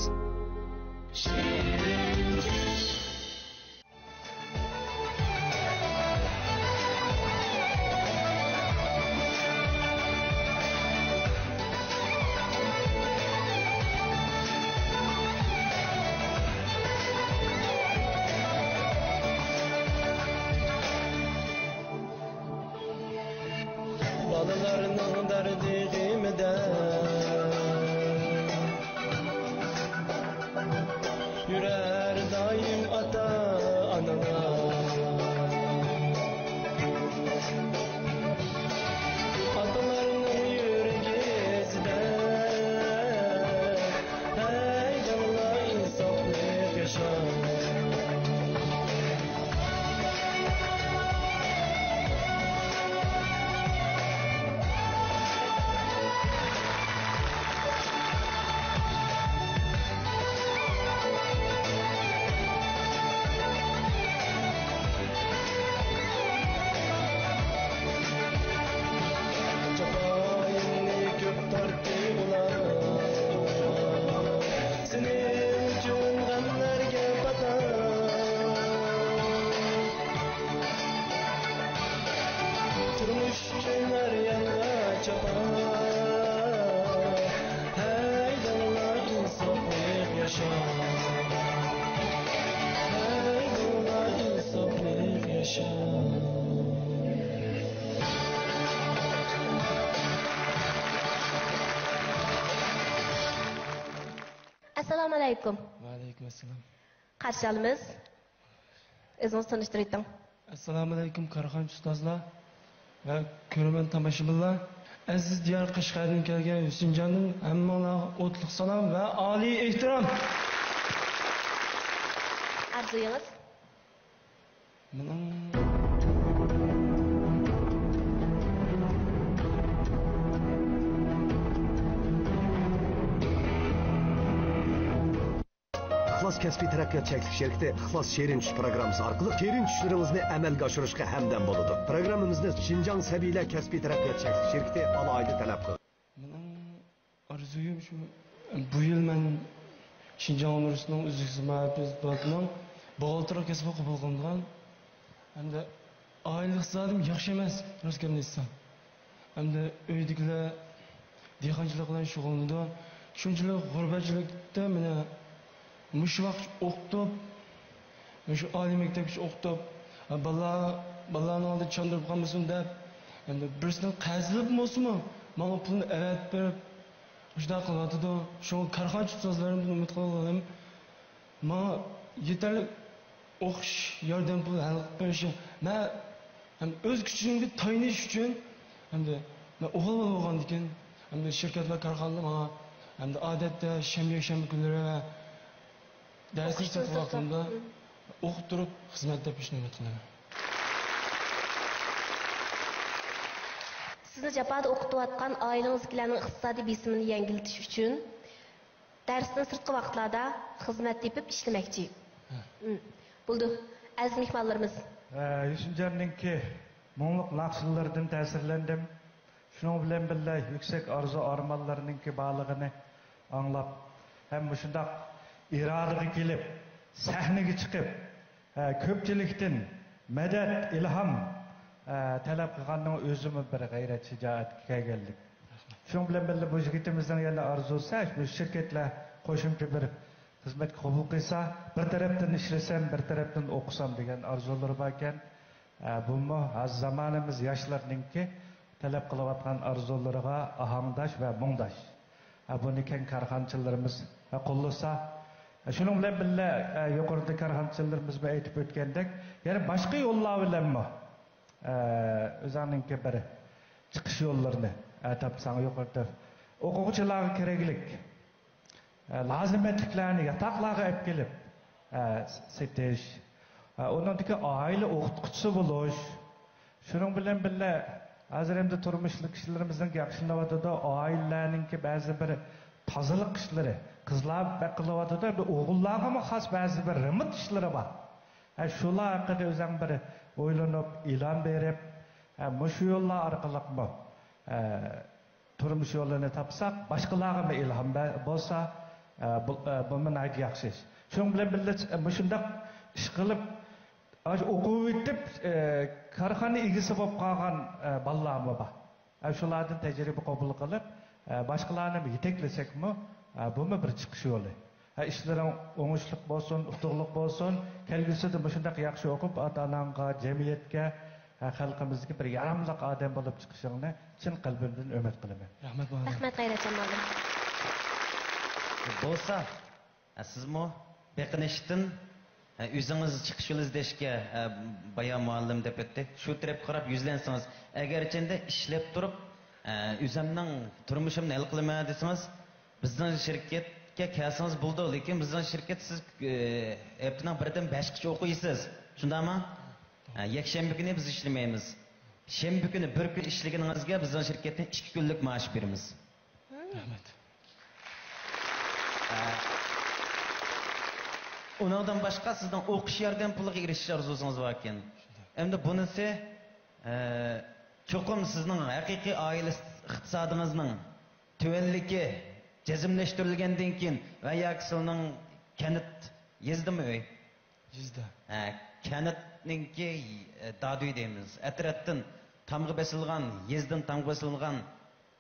بالىلارنىڭ دەردى غېمىدە يۈرەر دائىم ئاتا-ئانىلار. ئاتىلارنىڭ يۈرىكى ئېزىدە، ھەيدەڭلار ئىنساپلىق ياشاڭ. جاپايىمنى كۆپ تارتتى ئۇلار، سېنىڭ ئۈچۈن غەملەرگە پاتار. تۇرمۇش ئۈچۈن ھەر يانغا چاپار. ھەيدەڭلار ئىنساپلىق ياشاڭ. ھەيدەڭلار ئىنساپلىق ياشاڭ. ئەسسالامۇئەلەيكۇم. ۋەئەلەيكۇم ئەسسالام. قارشى ئالىمىز. ئۆزىڭىزنى تونۇشتۇرۇۋېتىڭ. ئەسسالامۇئەلەيكۇم، كارخانىچى ئۇستازلار ۋە كۆرۈرمەن تاماشىبىنلار. ئەزىز دىيار قەشقەردىن كەلگەن ھۈسنىجاندىن ھەممىڭلارغا ئوتلۇق سالام ۋە ئالىي ئېھتىرام. ئارزۇيىڭىز؟ مېنىڭ ئىخلاس كەسپىي تەرەققىيات چەكلىك شىركىتى ئىخلاس شېرىن چۈش پىروگراممىسى ئارقىلىق شېرىن چۈشلىرىڭىزنى ئەمەلگە ئاشۇرۇشقا ھەمدەم بولىدۇ. پىروگراممىمىزنى شىنجاڭ سەبىيلەر كەسپىي تەرەققىيات چەكلىك شىركىتى ئالاھىدە تەلەپ قىلىدۇ. مېنىڭ ئارزۇيۇم شۇ، بۇ يىل مەن شىنجاڭ ئۇنىۋېرسىتېتىنىڭ ئۈزلۈكسىز مائارىپ ئىنستىتۇتىنىڭ بوغالتىرلىق كەسپىگە قوبۇل قىلىنغان ھەمدە ئائىلە ئىقتىسادىم ياخشى ئەمەس، راست گەپنى ئېيتسام. ئەمدى ئۆيدىكىلەر دېھقانچىلىق بىلەن شۇغۇللىنىدۇ. شۇنچىلىك غۇربەتچىلىكتە مېنى مۇشۇ ۋاقىتقىچە ئوقۇتۇپ، مۇشۇ ئالىي مەكتەپكىچە ئوقۇتۇپ، بالىلار، بالىلارنىڭ ئالدىدا چاندۇرۇپ قالمىسۇن دەپ، ئەمدى بىرسىنىڭ قەرزى بولسىمۇ، ماڭا پۇلنى ئەۋەتىپ بېرىپ، مۇشۇنداق قىلىۋاتىدۇ. شۇڭا كارخانىچى ئۇستازلىرىمدىن ئۈمىد قىلغىنىم، ماڭا يېتەرلىك ئوقۇش ياردەم پۇلى ھەل قىلىپ بېرىشى. مەن ھەم ئۆز كۈچۈمگە تايىنىش ئۈچۈن، ھەمدە مەن ئوغۇل بالا بولغاندىكىن، ھەمدە شىركەت ۋە كارخانىلار ماڭا، ھەمدە ئادەتتە شەنبە، يەكشەنبە كۈنلىرى ۋە دەرسنى ئوقۇشتىن سىرتقى سىرتقا. ۋاقتىمدا ئوقۇپ تۇرۇپ خىزمەت تېپىشنى ئۈمىد قىلىمەن. سىزنى جاپادا ئوقۇتۇۋاتقان ئائىلىڭىزدىكىلەرنىڭ ئىقتىسادىي بېسىمىنى يەڭگىللىتىش ئۈچۈن دەرستىن سىرتقى ۋاقىتلاردا خىزمەت تېپىپ ئىشلىمەكچى. ھە. ئۇم. بولىدۇ. ئەزىز مېھمانلىرىمىز. ئە، يۈسۈپجاننىڭكى مۇڭلۇق ناخشىلىرىدىن تەسىرلەندىم. شۇنىڭ بىلەن بىللە، يۈكسەك ئارزۇ-ئارمانلىرىنىڭكى بارلىقىنى ئاڭلاپ، ھەم مۇشۇنداق ئىرادىگە كېلىپ، سەھنىگە چىقىپ، ئە، كۆپچىلىكتىن مەدەت، ئىلھام، ئە، تەلەپ قىلغاننىڭ ئۆزىمۇ بىر غەيرەت، شىجائەتكە كەلگەنلىك. شۇنىڭ بىلەن بىللە، بۇ يىگىتىمىزنىڭ يەنە ئارزۇسى، مۇشۇ شىركەتلەر قوشۇمچە بىر خىزمەتكە قوبۇل قىلسا، بىر تەرەپتىن ئىشلىسەم، بىر تەرەپتىن ئوقۇسام دېگەن ئارزۇلىرى باركەن. ئە، بۇمۇ ھازىر زامانىمىز ياشلىرىنىڭكى تەلەپ قىلىۋاتقان ئارزۇلىرىغا ئاھاڭداش ۋە مۇڭداش. ئە، بۇنى كەڭ كارخانىچىلىرىمىز، ئە، قوللىسا. ئە، شۇنىڭ بىلەن بىللە، ئە، يۇقىرىدا كارخانىچىلىرىمىزمۇ ئېيتىپ ئۆتكەندەك، يەنە باشقا يوللار بىلەنمۇ، ئە، ئۆزۈڭنىڭكى بىر چىقىش يوللىرىنى، ئە، تاپساڭ يۇقىرىدا ئوقۇغۇچىلارغا كېرەكلىك ئە، لازىمەتلىكلەرنى ياتاقلارغا ئەپ كېلىپ، ئە، س-، سېتىش، ئە، ئۇنىڭدىكى ئائىلە ئوقۇتقۇچىسى بولۇش. شۇنىڭ بىلەن بىللە، ھازىر ئەمدى تۇرمۇشلۇق كىشىلىرىمىزنىڭ ياخشىلىنىۋاتىدۇ، ئائىلىلەرنىڭكى بەزى بىر تازىلىق ئىشلىرى، قىزلار بەك قىلىۋاتىدۇ، ئەمدى ئوغۇللارغىمۇ خاس بەزى بىر رېمونت ئىشلىرى بار. ئە، شۇلار ھەققىدە ئۆزۈڭ بىر ئويلىنىپ، ئېلان بېرىپ، ئە، مۇشۇ يوللار ئارقىلىقمۇ، ئە، تۇرمۇش يولىنى تاپساق، باشقىلارغىمۇ ئىلھام بە-، بولسا، ئە، بۇ، ئە، بۇمۇ ناھايىتى ياخشى ئىش. شۇنىڭ بىلەن بىللە، ئە، مۇشۇنداق ئىش قىلىپ، ئاشۇ ئوقۇۋېتىپ، ئە، كارخانا ئىگىسى بولۇپ قالغان، ئە، بالىلارمۇ بار. ئە، شۇلاردىن تەجرىبە قوبۇل قىلىپ، ئە، باشقىلارنى يېتەكلىسەكمۇ، ئە، بۇمۇ بىر چىقىش يولى. ھە، ئىشلىرىڭ ئوڭۇشلۇق بولسۇن، ئۇتۇقلۇق بولسۇن. كەلگۈسىدە مۇشۇنداق ياخشى ئوقۇپ، ئاتا-ئاناڭغا، جەمئىيەتكە، ھە، خەلقىمىزگە بىر ياراملىق ئادەم بولۇپ چىقىشىڭنى چىن قەلبىمدىن ئۈمىد قىلىمەن. رەھمەت، مۇئەللىم. رەھمەت، غەيرەتجان مۇئەللىم. بولسا، ھە، سىزمۇ بېقىنىشتىن، ھە، ئۆزىڭىز چىقىش يولى ئىزدەشكە، ھە، بايا مۇئەللىم دەپ ئۆتتى. شۇ تەرەپكە قاراپ يۈزلەنسىڭىز، ئەگەرچەندە ئىشلەپ تۇرۇپ، ھە، ئۆزۈمنىڭ تۇرمۇشۇمنى ھەل قىلىمەن دېسىڭىز، بىزنىڭ شىركەتكە كەلسىڭىز بولىدۇ، لېكىن بىزنىڭ شىركەت سىز، ئى، ھەپتىنىڭ بىردىن بەشقىچە ئوقۇيسىز. شۇنداقمۇ؟ ھە، يەكشەنبە كۈنى بىز ئىشلىمەيمىز. شەنبە كۈنى بىر كۈن ئىشلىگىنىڭىزگە بىزنىڭ شىركەتتىن ئىككى كۈنلۈك مائاش بېرىمىز. رەھمەت. ھە. ئۇنىڭدىن باشقا سىزنىڭ ئوقۇش ياردەم پۇلىغا ئېرىشىش ئارزۇسىڭىز باركەن. ئەمدى بۇنىسى، ھە، چوقۇم سىزنىڭ ھەقىقىي ئائىلە ئىقتىسادىڭىزنىڭ تۆۋەنلىكى جەزملەشتۈرۈلگەندىن كېيىن ۋە ياكى سىلىنىڭ كەنت، يېزىدىمۇ ئۆي؟ يېزىدا. ھە، كەنتنىڭكى، ئە، دادۈي دەيمىز. ئەترەتتىن تامغا بېسىلغان، يېزىدىن تامغا بېسىلغان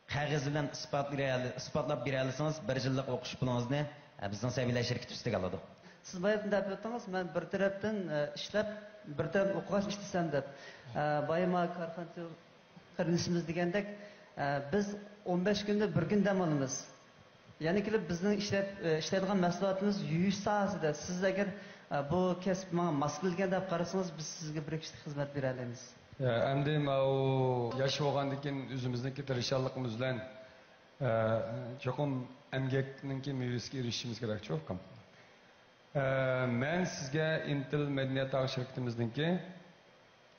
قەغەز بىلەن ئىسپات بېرەل-، ئىسپاتلاپ بېرەلىسىڭىز، بىر يىللىق ئوقۇش پۇلىڭىزنى، ئە، بىزنىڭ سەبىيلەر شىركىتى ئۈستىگە ئالىدۇ. سىز بايىدىن دەپ ئۆتتىڭىز، مەن بىر تەرەپتىن، ئە، ئىشلەپ، بىر تەرەپتىن ئوقۇغاچ ئىشلىسەم دەپ. ئە، بايا ما كارخانىچى قېرىندىشىمىز دېگەندەك، ئە، بىز ئون بەش كۈندە بىر كۈن دەم ئالىمىز. يەنە كېلىپ بىزنىڭ ئىشلەپ، ئە، ئىشلەيدىغان مەھسۇلاتىمىز يۇيۇش ساھەسىدە. سىز ئەگەر، ئە، بۇ كەسىپ ماڭا ماس كېلىدىكەن دەپ قارىسىڭىز، بىز سىزگە بىر كىشىلىك خىزمەت بېرەلەيمىز. يا، ئەمدى ماۋۇ ياش بولغاندىكىن ئۆزىمىزنىڭكى تىرىشچانلىقىمىز بىلەن، ئە، چوقۇم ئەمگەكنىڭكى مېۋىسىگە ئېرىشىشىمىز كېرەكچۇ، ئۇكام؟ ئە، مەن سىزگە ئىنتىل مەدەنىيەت تاغ شىركىتىمىزنىڭكى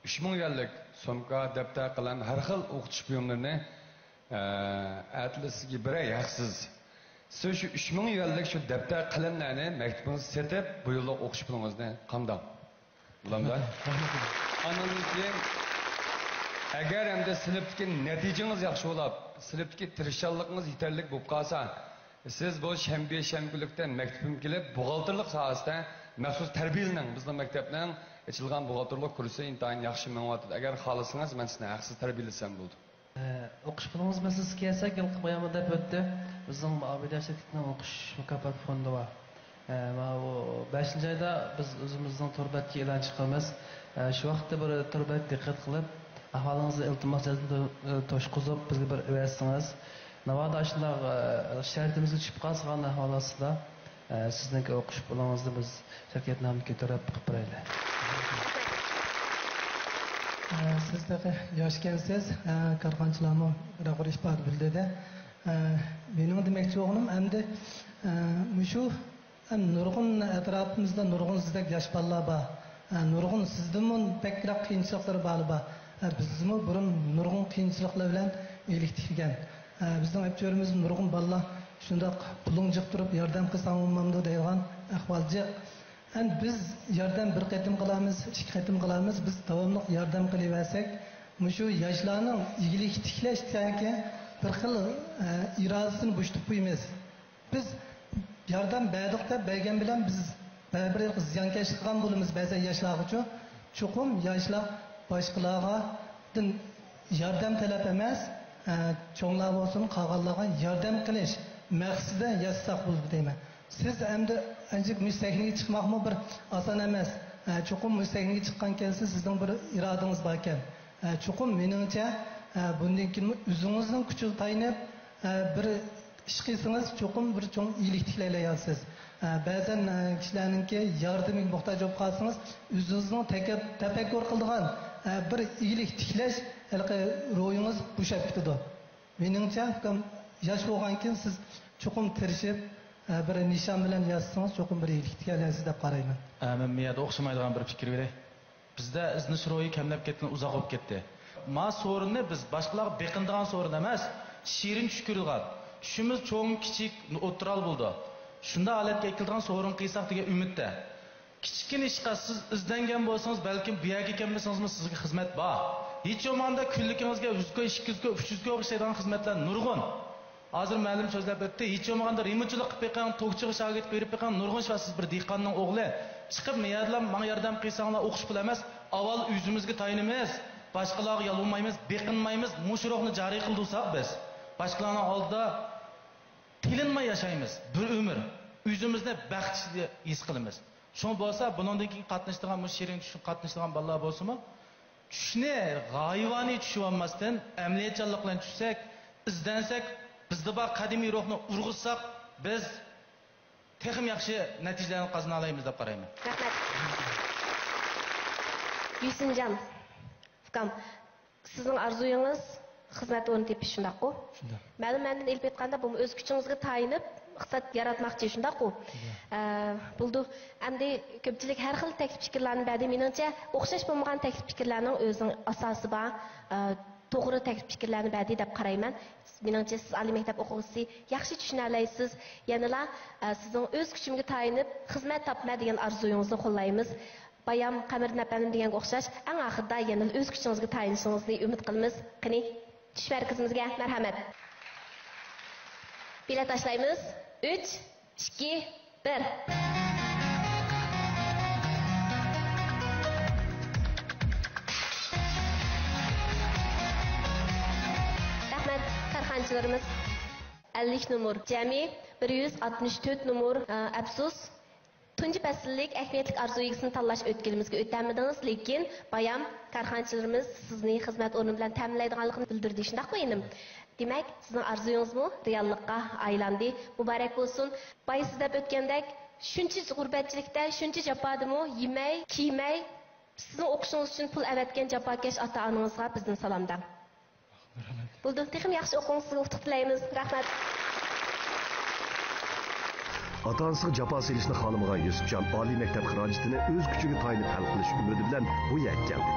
ئۈچ مىڭ يۈەنلىك سومكا، دەپتەر، قەلەم، ھەر خىل ئوقۇتۇش بۇيۇملىرىنى، ئە، ئەتىلا سىزگە بېرەي ھەقسىز. سىز شۇ ئۈچ مىڭ يۈەنلىك شۇ دەپتەر قەلەملەرنى مەكتىپىڭىزگە سېتىپ، بۇ يىللىق ئوقۇش پۇلىڭىزنى قامداڭ. بولامدا؟ ئاندىن كېيىن، ئەگەر ئەمدى سىنىپتىكى نەتىجىڭىز ياخشى بولاپ، سىنىپتىكى تىرىشچانلىقىڭىز يېتەرلىك بولۇپ قالسا، سىز بۇ شەنبە، يەكشەنبە كۈنلۈكتە مەكتىپىمگە كېلىپ، بوغالتىرلىق ساھەسىدە مەخسۇس تەربىيەلىنىڭ. بىزنىڭ مەكتەپنىڭ ئېچىلغان بوغالتىرلىق كۇرسى ئىنتايىن ياخشى مېڭىۋاتىدۇ. ئەگەر خالىسىڭىز، مەن سىزنى ھەقسىز تەربىيەلىسەم بولىدۇ. ئە، ئوقۇش پۇلىڭىز مەسىلىسىگە كەلسەك، ھېلىقى باياممۇ دەپ ئۆتتى. بىزنىڭ ئابىدە شىركىتىنىڭ ئوقۇش مۇكاپات فوندى بار. ئە، ماۋۇ بەشىنچى ئايدا بىز ئۆزىمىزنىڭ تور بەتكە ئېلان چىقىرىمىز. ئە، شۇ ۋاقىتتا بىر تور بەت دىققەت قىلىپ، ئەھۋالىڭىزنى ئىلتىماس جەزمە تو-، توشقۇزۇپ، بىزگە بىر ئەۋەتسىڭىز. ناۋادا ئاشۇنداق، ئە، شەرتىمىزگە چۈشۈپ قالسىغان ئەھۋال ئاستىدا، ئە، سىزنىڭكى ئوقۇش پۇلىڭىزنى بىز شىركەتنامىدىن كۆتۈرۈپ قىلىپ بېرەيلى. ئە، سىز تېخى ياشكەنسىز، ئە، كارخانىچىلارمۇ بىر ئاغىر ئىپادە بىلدۈردى. ئە، مېنىڭ دېمەكچى بولغىنىم ئەمدى، ئە، مۇشۇ ھەم نۇرغۇن ئەتراپىمىزدا نۇرغۇن سىزدەك ياش بالىلار بار. ھە، نۇرغۇن سىزدىنمۇ بەكرەك قىيىنچىلىقلىرى بارلار بار. ھە، بىزمۇ بۇرۇن نۇرغۇن قىيىنچىلىقلار بىلەن ئىگىلىك تىكلىگەن. ھە، بىزنىڭ ئەپچۆرىمىزدە نۇرغۇن بالىلار شۇنداق پۇلۇڭ جىق تۇرۇپ ياردەم قىلساڭ بولمامدۇ دەيدىغان ئەھۋال جىق. ئەمدى بىز ياردەم بىر قېتىم قىلارمىز، ئىككى قېتىم قىلارمىز، بىز داۋاملىق ياردەم قىلىۋەرسەك، مۇشۇ ياشلارنىڭ ئىگىلىك تىكلەش دېگەنكى بىر خىل، ھە، ئىرادىسىنى بوشىتىپ قويىمىز. بىز ياردەم بەردۇق دەپ بەرگەن بىلەن بىز بەرىبىر زىيانكەشلىك قىلغان بولىمىز بەزى ياشلارغىچۇ. چوقۇم ياشلار باشقىلارغا دىن ياردەم تەلەپ ئەمەس، ئە، چوڭلار بولسۇن، قالغانلارغا ياردەم قىلىش مەقسىتىدە ياشىساق بولىدۇ دەيمەن. سىز ئەمدى ئەنچە مۇشۇ سەھنىگە چىقماقمۇ بىر ئاسان ئەمەس. ئە، چوقۇم مۇشۇ سەھنىگە چىققان كەلسە سىزنىڭ بىر ئىرادىڭىز باركەن. ئە، چوقۇم مېنىڭچە، ئە، بۇندىن كېيىنمۇ ئۆزىڭىزنىڭ كۈچىگە تايىنىپ، ئە، بىر ئىش قىلسىڭىز، چوقۇم بىر چوڭ ئىگىلىك تىكلەيلەيسىز. ئە، بەزەن، ئە، كىشىلەرنىڭكى ياردىمىگە موھتاج بولۇپ قالسىڭىز، ئۆزىڭىزنىڭ تەكەپ-، تەپەككۇر قىلىدىغان، ئە، بىر ئىگىلىك تىكلەش ھېلىقى روھىڭىز بوشاپ كېتىدۇ. مېنىڭچە، ئۇكام، ياش بولغانكىن سىز چوقۇم تىرىشىپ، ئە، بىر نىشان بىلەن ياشىسىڭىز، چوقۇم بىر ئىگىلىك تىكلەيسىز دەپ قارايمەن. ئە، مەن بۇ يەردە ئوخشىمايدىغان بىر پىكىر بېرەي. بىزدە ئىزدىنىش روھى كەملەپ كەتكىنى ئۇزاق بولۇپ كەتتى. ما سورۇننى بىز باشقىلارغا بېقىنىدىغان سورۇن ئەمەس، شېرىن چۈش كۆرىدىغان، چۈشىمىز چوڭ، كىچىك، ئوتتۇرا بولىدۇ. شۇنداق ھالەتكە ئەكېلىدىغان سورۇن قىلساق دېگەن ئۈمىدتە. كىچىككىنە ئىشقا سىز ئىزدەنگەن بولسىڭىز، بەلكىم بۇ يەرگە كەلمىسىڭىزمۇ سىزگە خىزمەت بار. ھېچ بولمىغاندا كۈنلۈكىڭىزگە يۈز كوي، ئىككى يۈز كوي، ئۈچ يۈز كويغا ئىشلەيدىغان خىزمەتلەر نۇرغۇن. ھازىر مۇئەللىم سۆزلەپ ئۆتتى. ھېچ بولمىغاندا رېمونتچىلىق قىلىپ بېقىڭ، توكچىغا شاگىرت بېرىپ بېقىڭ، نۇرغۇن ئىش بار. سىز بىر دېھقاننىڭ ئوغلى. چىقىپ مەيەردىلا ماڭا ياردەم قىلساڭلار، ئوقۇش پۇلى ئەمەس، ئاۋۋال ئۆزىمىزگە تايىنىمىز، باشقىلارغا يالۋۇرمايمىز، بېقىنمايمىز. مۇشۇ روھنى جارى قىلدۇرساق بىز، باشقىلارنىڭ ئالدىدا تىلىنماي ياشايمىز. بىر ئۆمۈر ئۆزىمىزنى بەختلىك ھېس قىلىمىز. شۇڭا بولسا بۇنىڭدىن كېيىن قاتنىشىدىغان، مۇشۇ شېرىن چۈشكە قاتنىشىدىغان بالىلار بولسىمۇ، چۈشنى غايىۋانە چۈشۈۋالماستىن، ئەمەلىيەتچانلىق بىلەن چۈشسەك، ئىزدەنسەك، بىزدە بار قەدىمىي روھنى ئۇرغۇتساق، بىز تېخىمۇ ياخشى نەتىجىلەرنى قازىنالايمىز دەپ قارايمەن. رەھمەت. يۈسۈنجان ئۇكام، سىزنىڭ ئارزۇيىڭىز خىزمەت ئورنى تېپىش، شۇنداققۇ؟ شۇنداق. مەلۇم مەنىدىن ئېلىپ ئېيتقاندا، بۇمۇ ئۆز كۈچىڭىزگە تايىنىپ ئىقتىساد ياراتماقچى، شۇنداققۇ؟ شۇنداق. ئە، بولىدۇ. ئەمدى كۆپچىلىك ھەر خىل تەكلىپ پىكىرلەرنى بەردى. مېنىڭچە، ئوخشاش بولمىغان تەكلىپ پىكىرلەرنىڭ ئۆزىنىڭ ئاساسى بار، ئە، توغرا تەكلىپ پىكىرلەرنى بەردى دەپ قارايمەن. مېنىڭچە، سىز ئالىي مەكتەپ ئوقۇغۇچىسى، ياخشى چۈشىنەلەيسىز. يەنىلا، ئە، سىزنىڭ ئۆز كۈچۈمگە تايىنىپ خىزمەت تاپىمەن دېگەن ئارزۇيىڭىزنى قوللايمىز. بايام قەمەردىن ئەپەندىم دېگەنگە ئوخشاش، ئەڭ ئاخىرىدا يەنىلا ئۆز كۈچىڭىزگە تايىنىشىڭىزنى ئۈمىد قىلىمىز. قېنى، چۈش مەركىزىمىزگە مەرھەمەت. بېلەت تاشلايمىز. ئۈچ، ئىككى، بىر. رەھمەت، كارخانىچىلىرىمىز. ئەللىك نومۇر، جەمئىي بىر يۈز ئاتمىش تۆت نومۇر، ئە، ئەپسۇس. تۇنجى پەسىللىك ئەھمىيەتلىك ئارزۇ ئىگىسىنى تاللاش ئۆتكىلىمىزگە ئۆتەلمىدىڭىز، لېكىن بايام كارخانىچىلىرىمىز سىزنى خىزمەت ئورنى بىلەن تەمىنلەيدىغانلىقىنى بىلدۈردى، شۇنداقمۇ ئىنىم؟ دېمەك، سىزنىڭ ئارزۇيىڭىزمۇ رېئاللىققا ئايلاندى. مۇبارەك بولسۇن. بايا سىز دەپ ئۆتكەندەك، شۇنچە غۇربەتچىلىكتە، شۇنچە جاپادىمۇ يېمەي، كىيمەي، سىزنىڭ ئوقۇشىڭىز ئۈچۈن پۇل ئەۋەتكەن جاپاكەش ئاتا-ئانىڭىزغا بىزدىن سالام دەڭ. بولدى، تېخىمۇ ياخشى ئوقۇڭ، سىزگە ئۇتۇق تىلەيمىز. رەھمەت. ئاتا-ئانىسىغا جاپا سېلىشنى خالىمىغان يۈسۈپجان ئالىي مەكتەپ خىراجىتىنى ئۆز كۈچىگە تايىنىپ ھەل قىلىش ئۈمىدى بىلەن بۇ يەرگە كەلدى.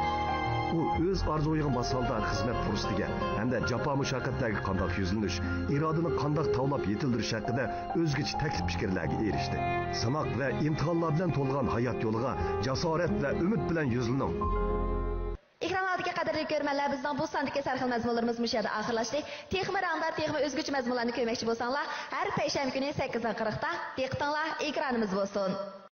ئۇ ئۆز ئارزۇيىغا ماس ھالدا خىزمەت پۇرسىتىگە ھەمدە جاپا-مۇشەققەتلەرگە قانداق يۈزلىنىش، ئىرادىنى قانداق تاۋلاپ يېتىلدۈرۈش ھەققىدە ئۆزگىچە تەكلىپ پىكىرلەرگە ئېرىشتى. سىناق ۋە ئىمتىھانلار بىلەن تولغان ھايات يولىغا جاسارەت ۋە ئۈمىد بىلەن يۈزلىنىڭ. ئېكرانلاردىكى قەدىرلىك كۆرۈرمەنلەر، بىزنىڭ بۇ ساندىكى سەرخىل مەزمۇنلىرىمىز مۇشۇ يەردە ئاخىرلاشتى. تېخىمۇ رەڭدار، تېخىمۇ ئۆزگىچە مەزمۇنلارنى كۆرمەكچى بولساڭلار، ھەر پەيشەنبە كۈنى سەككىز قىرىقتا دىققىتىڭلار ئېكرانىمىز بولسۇن.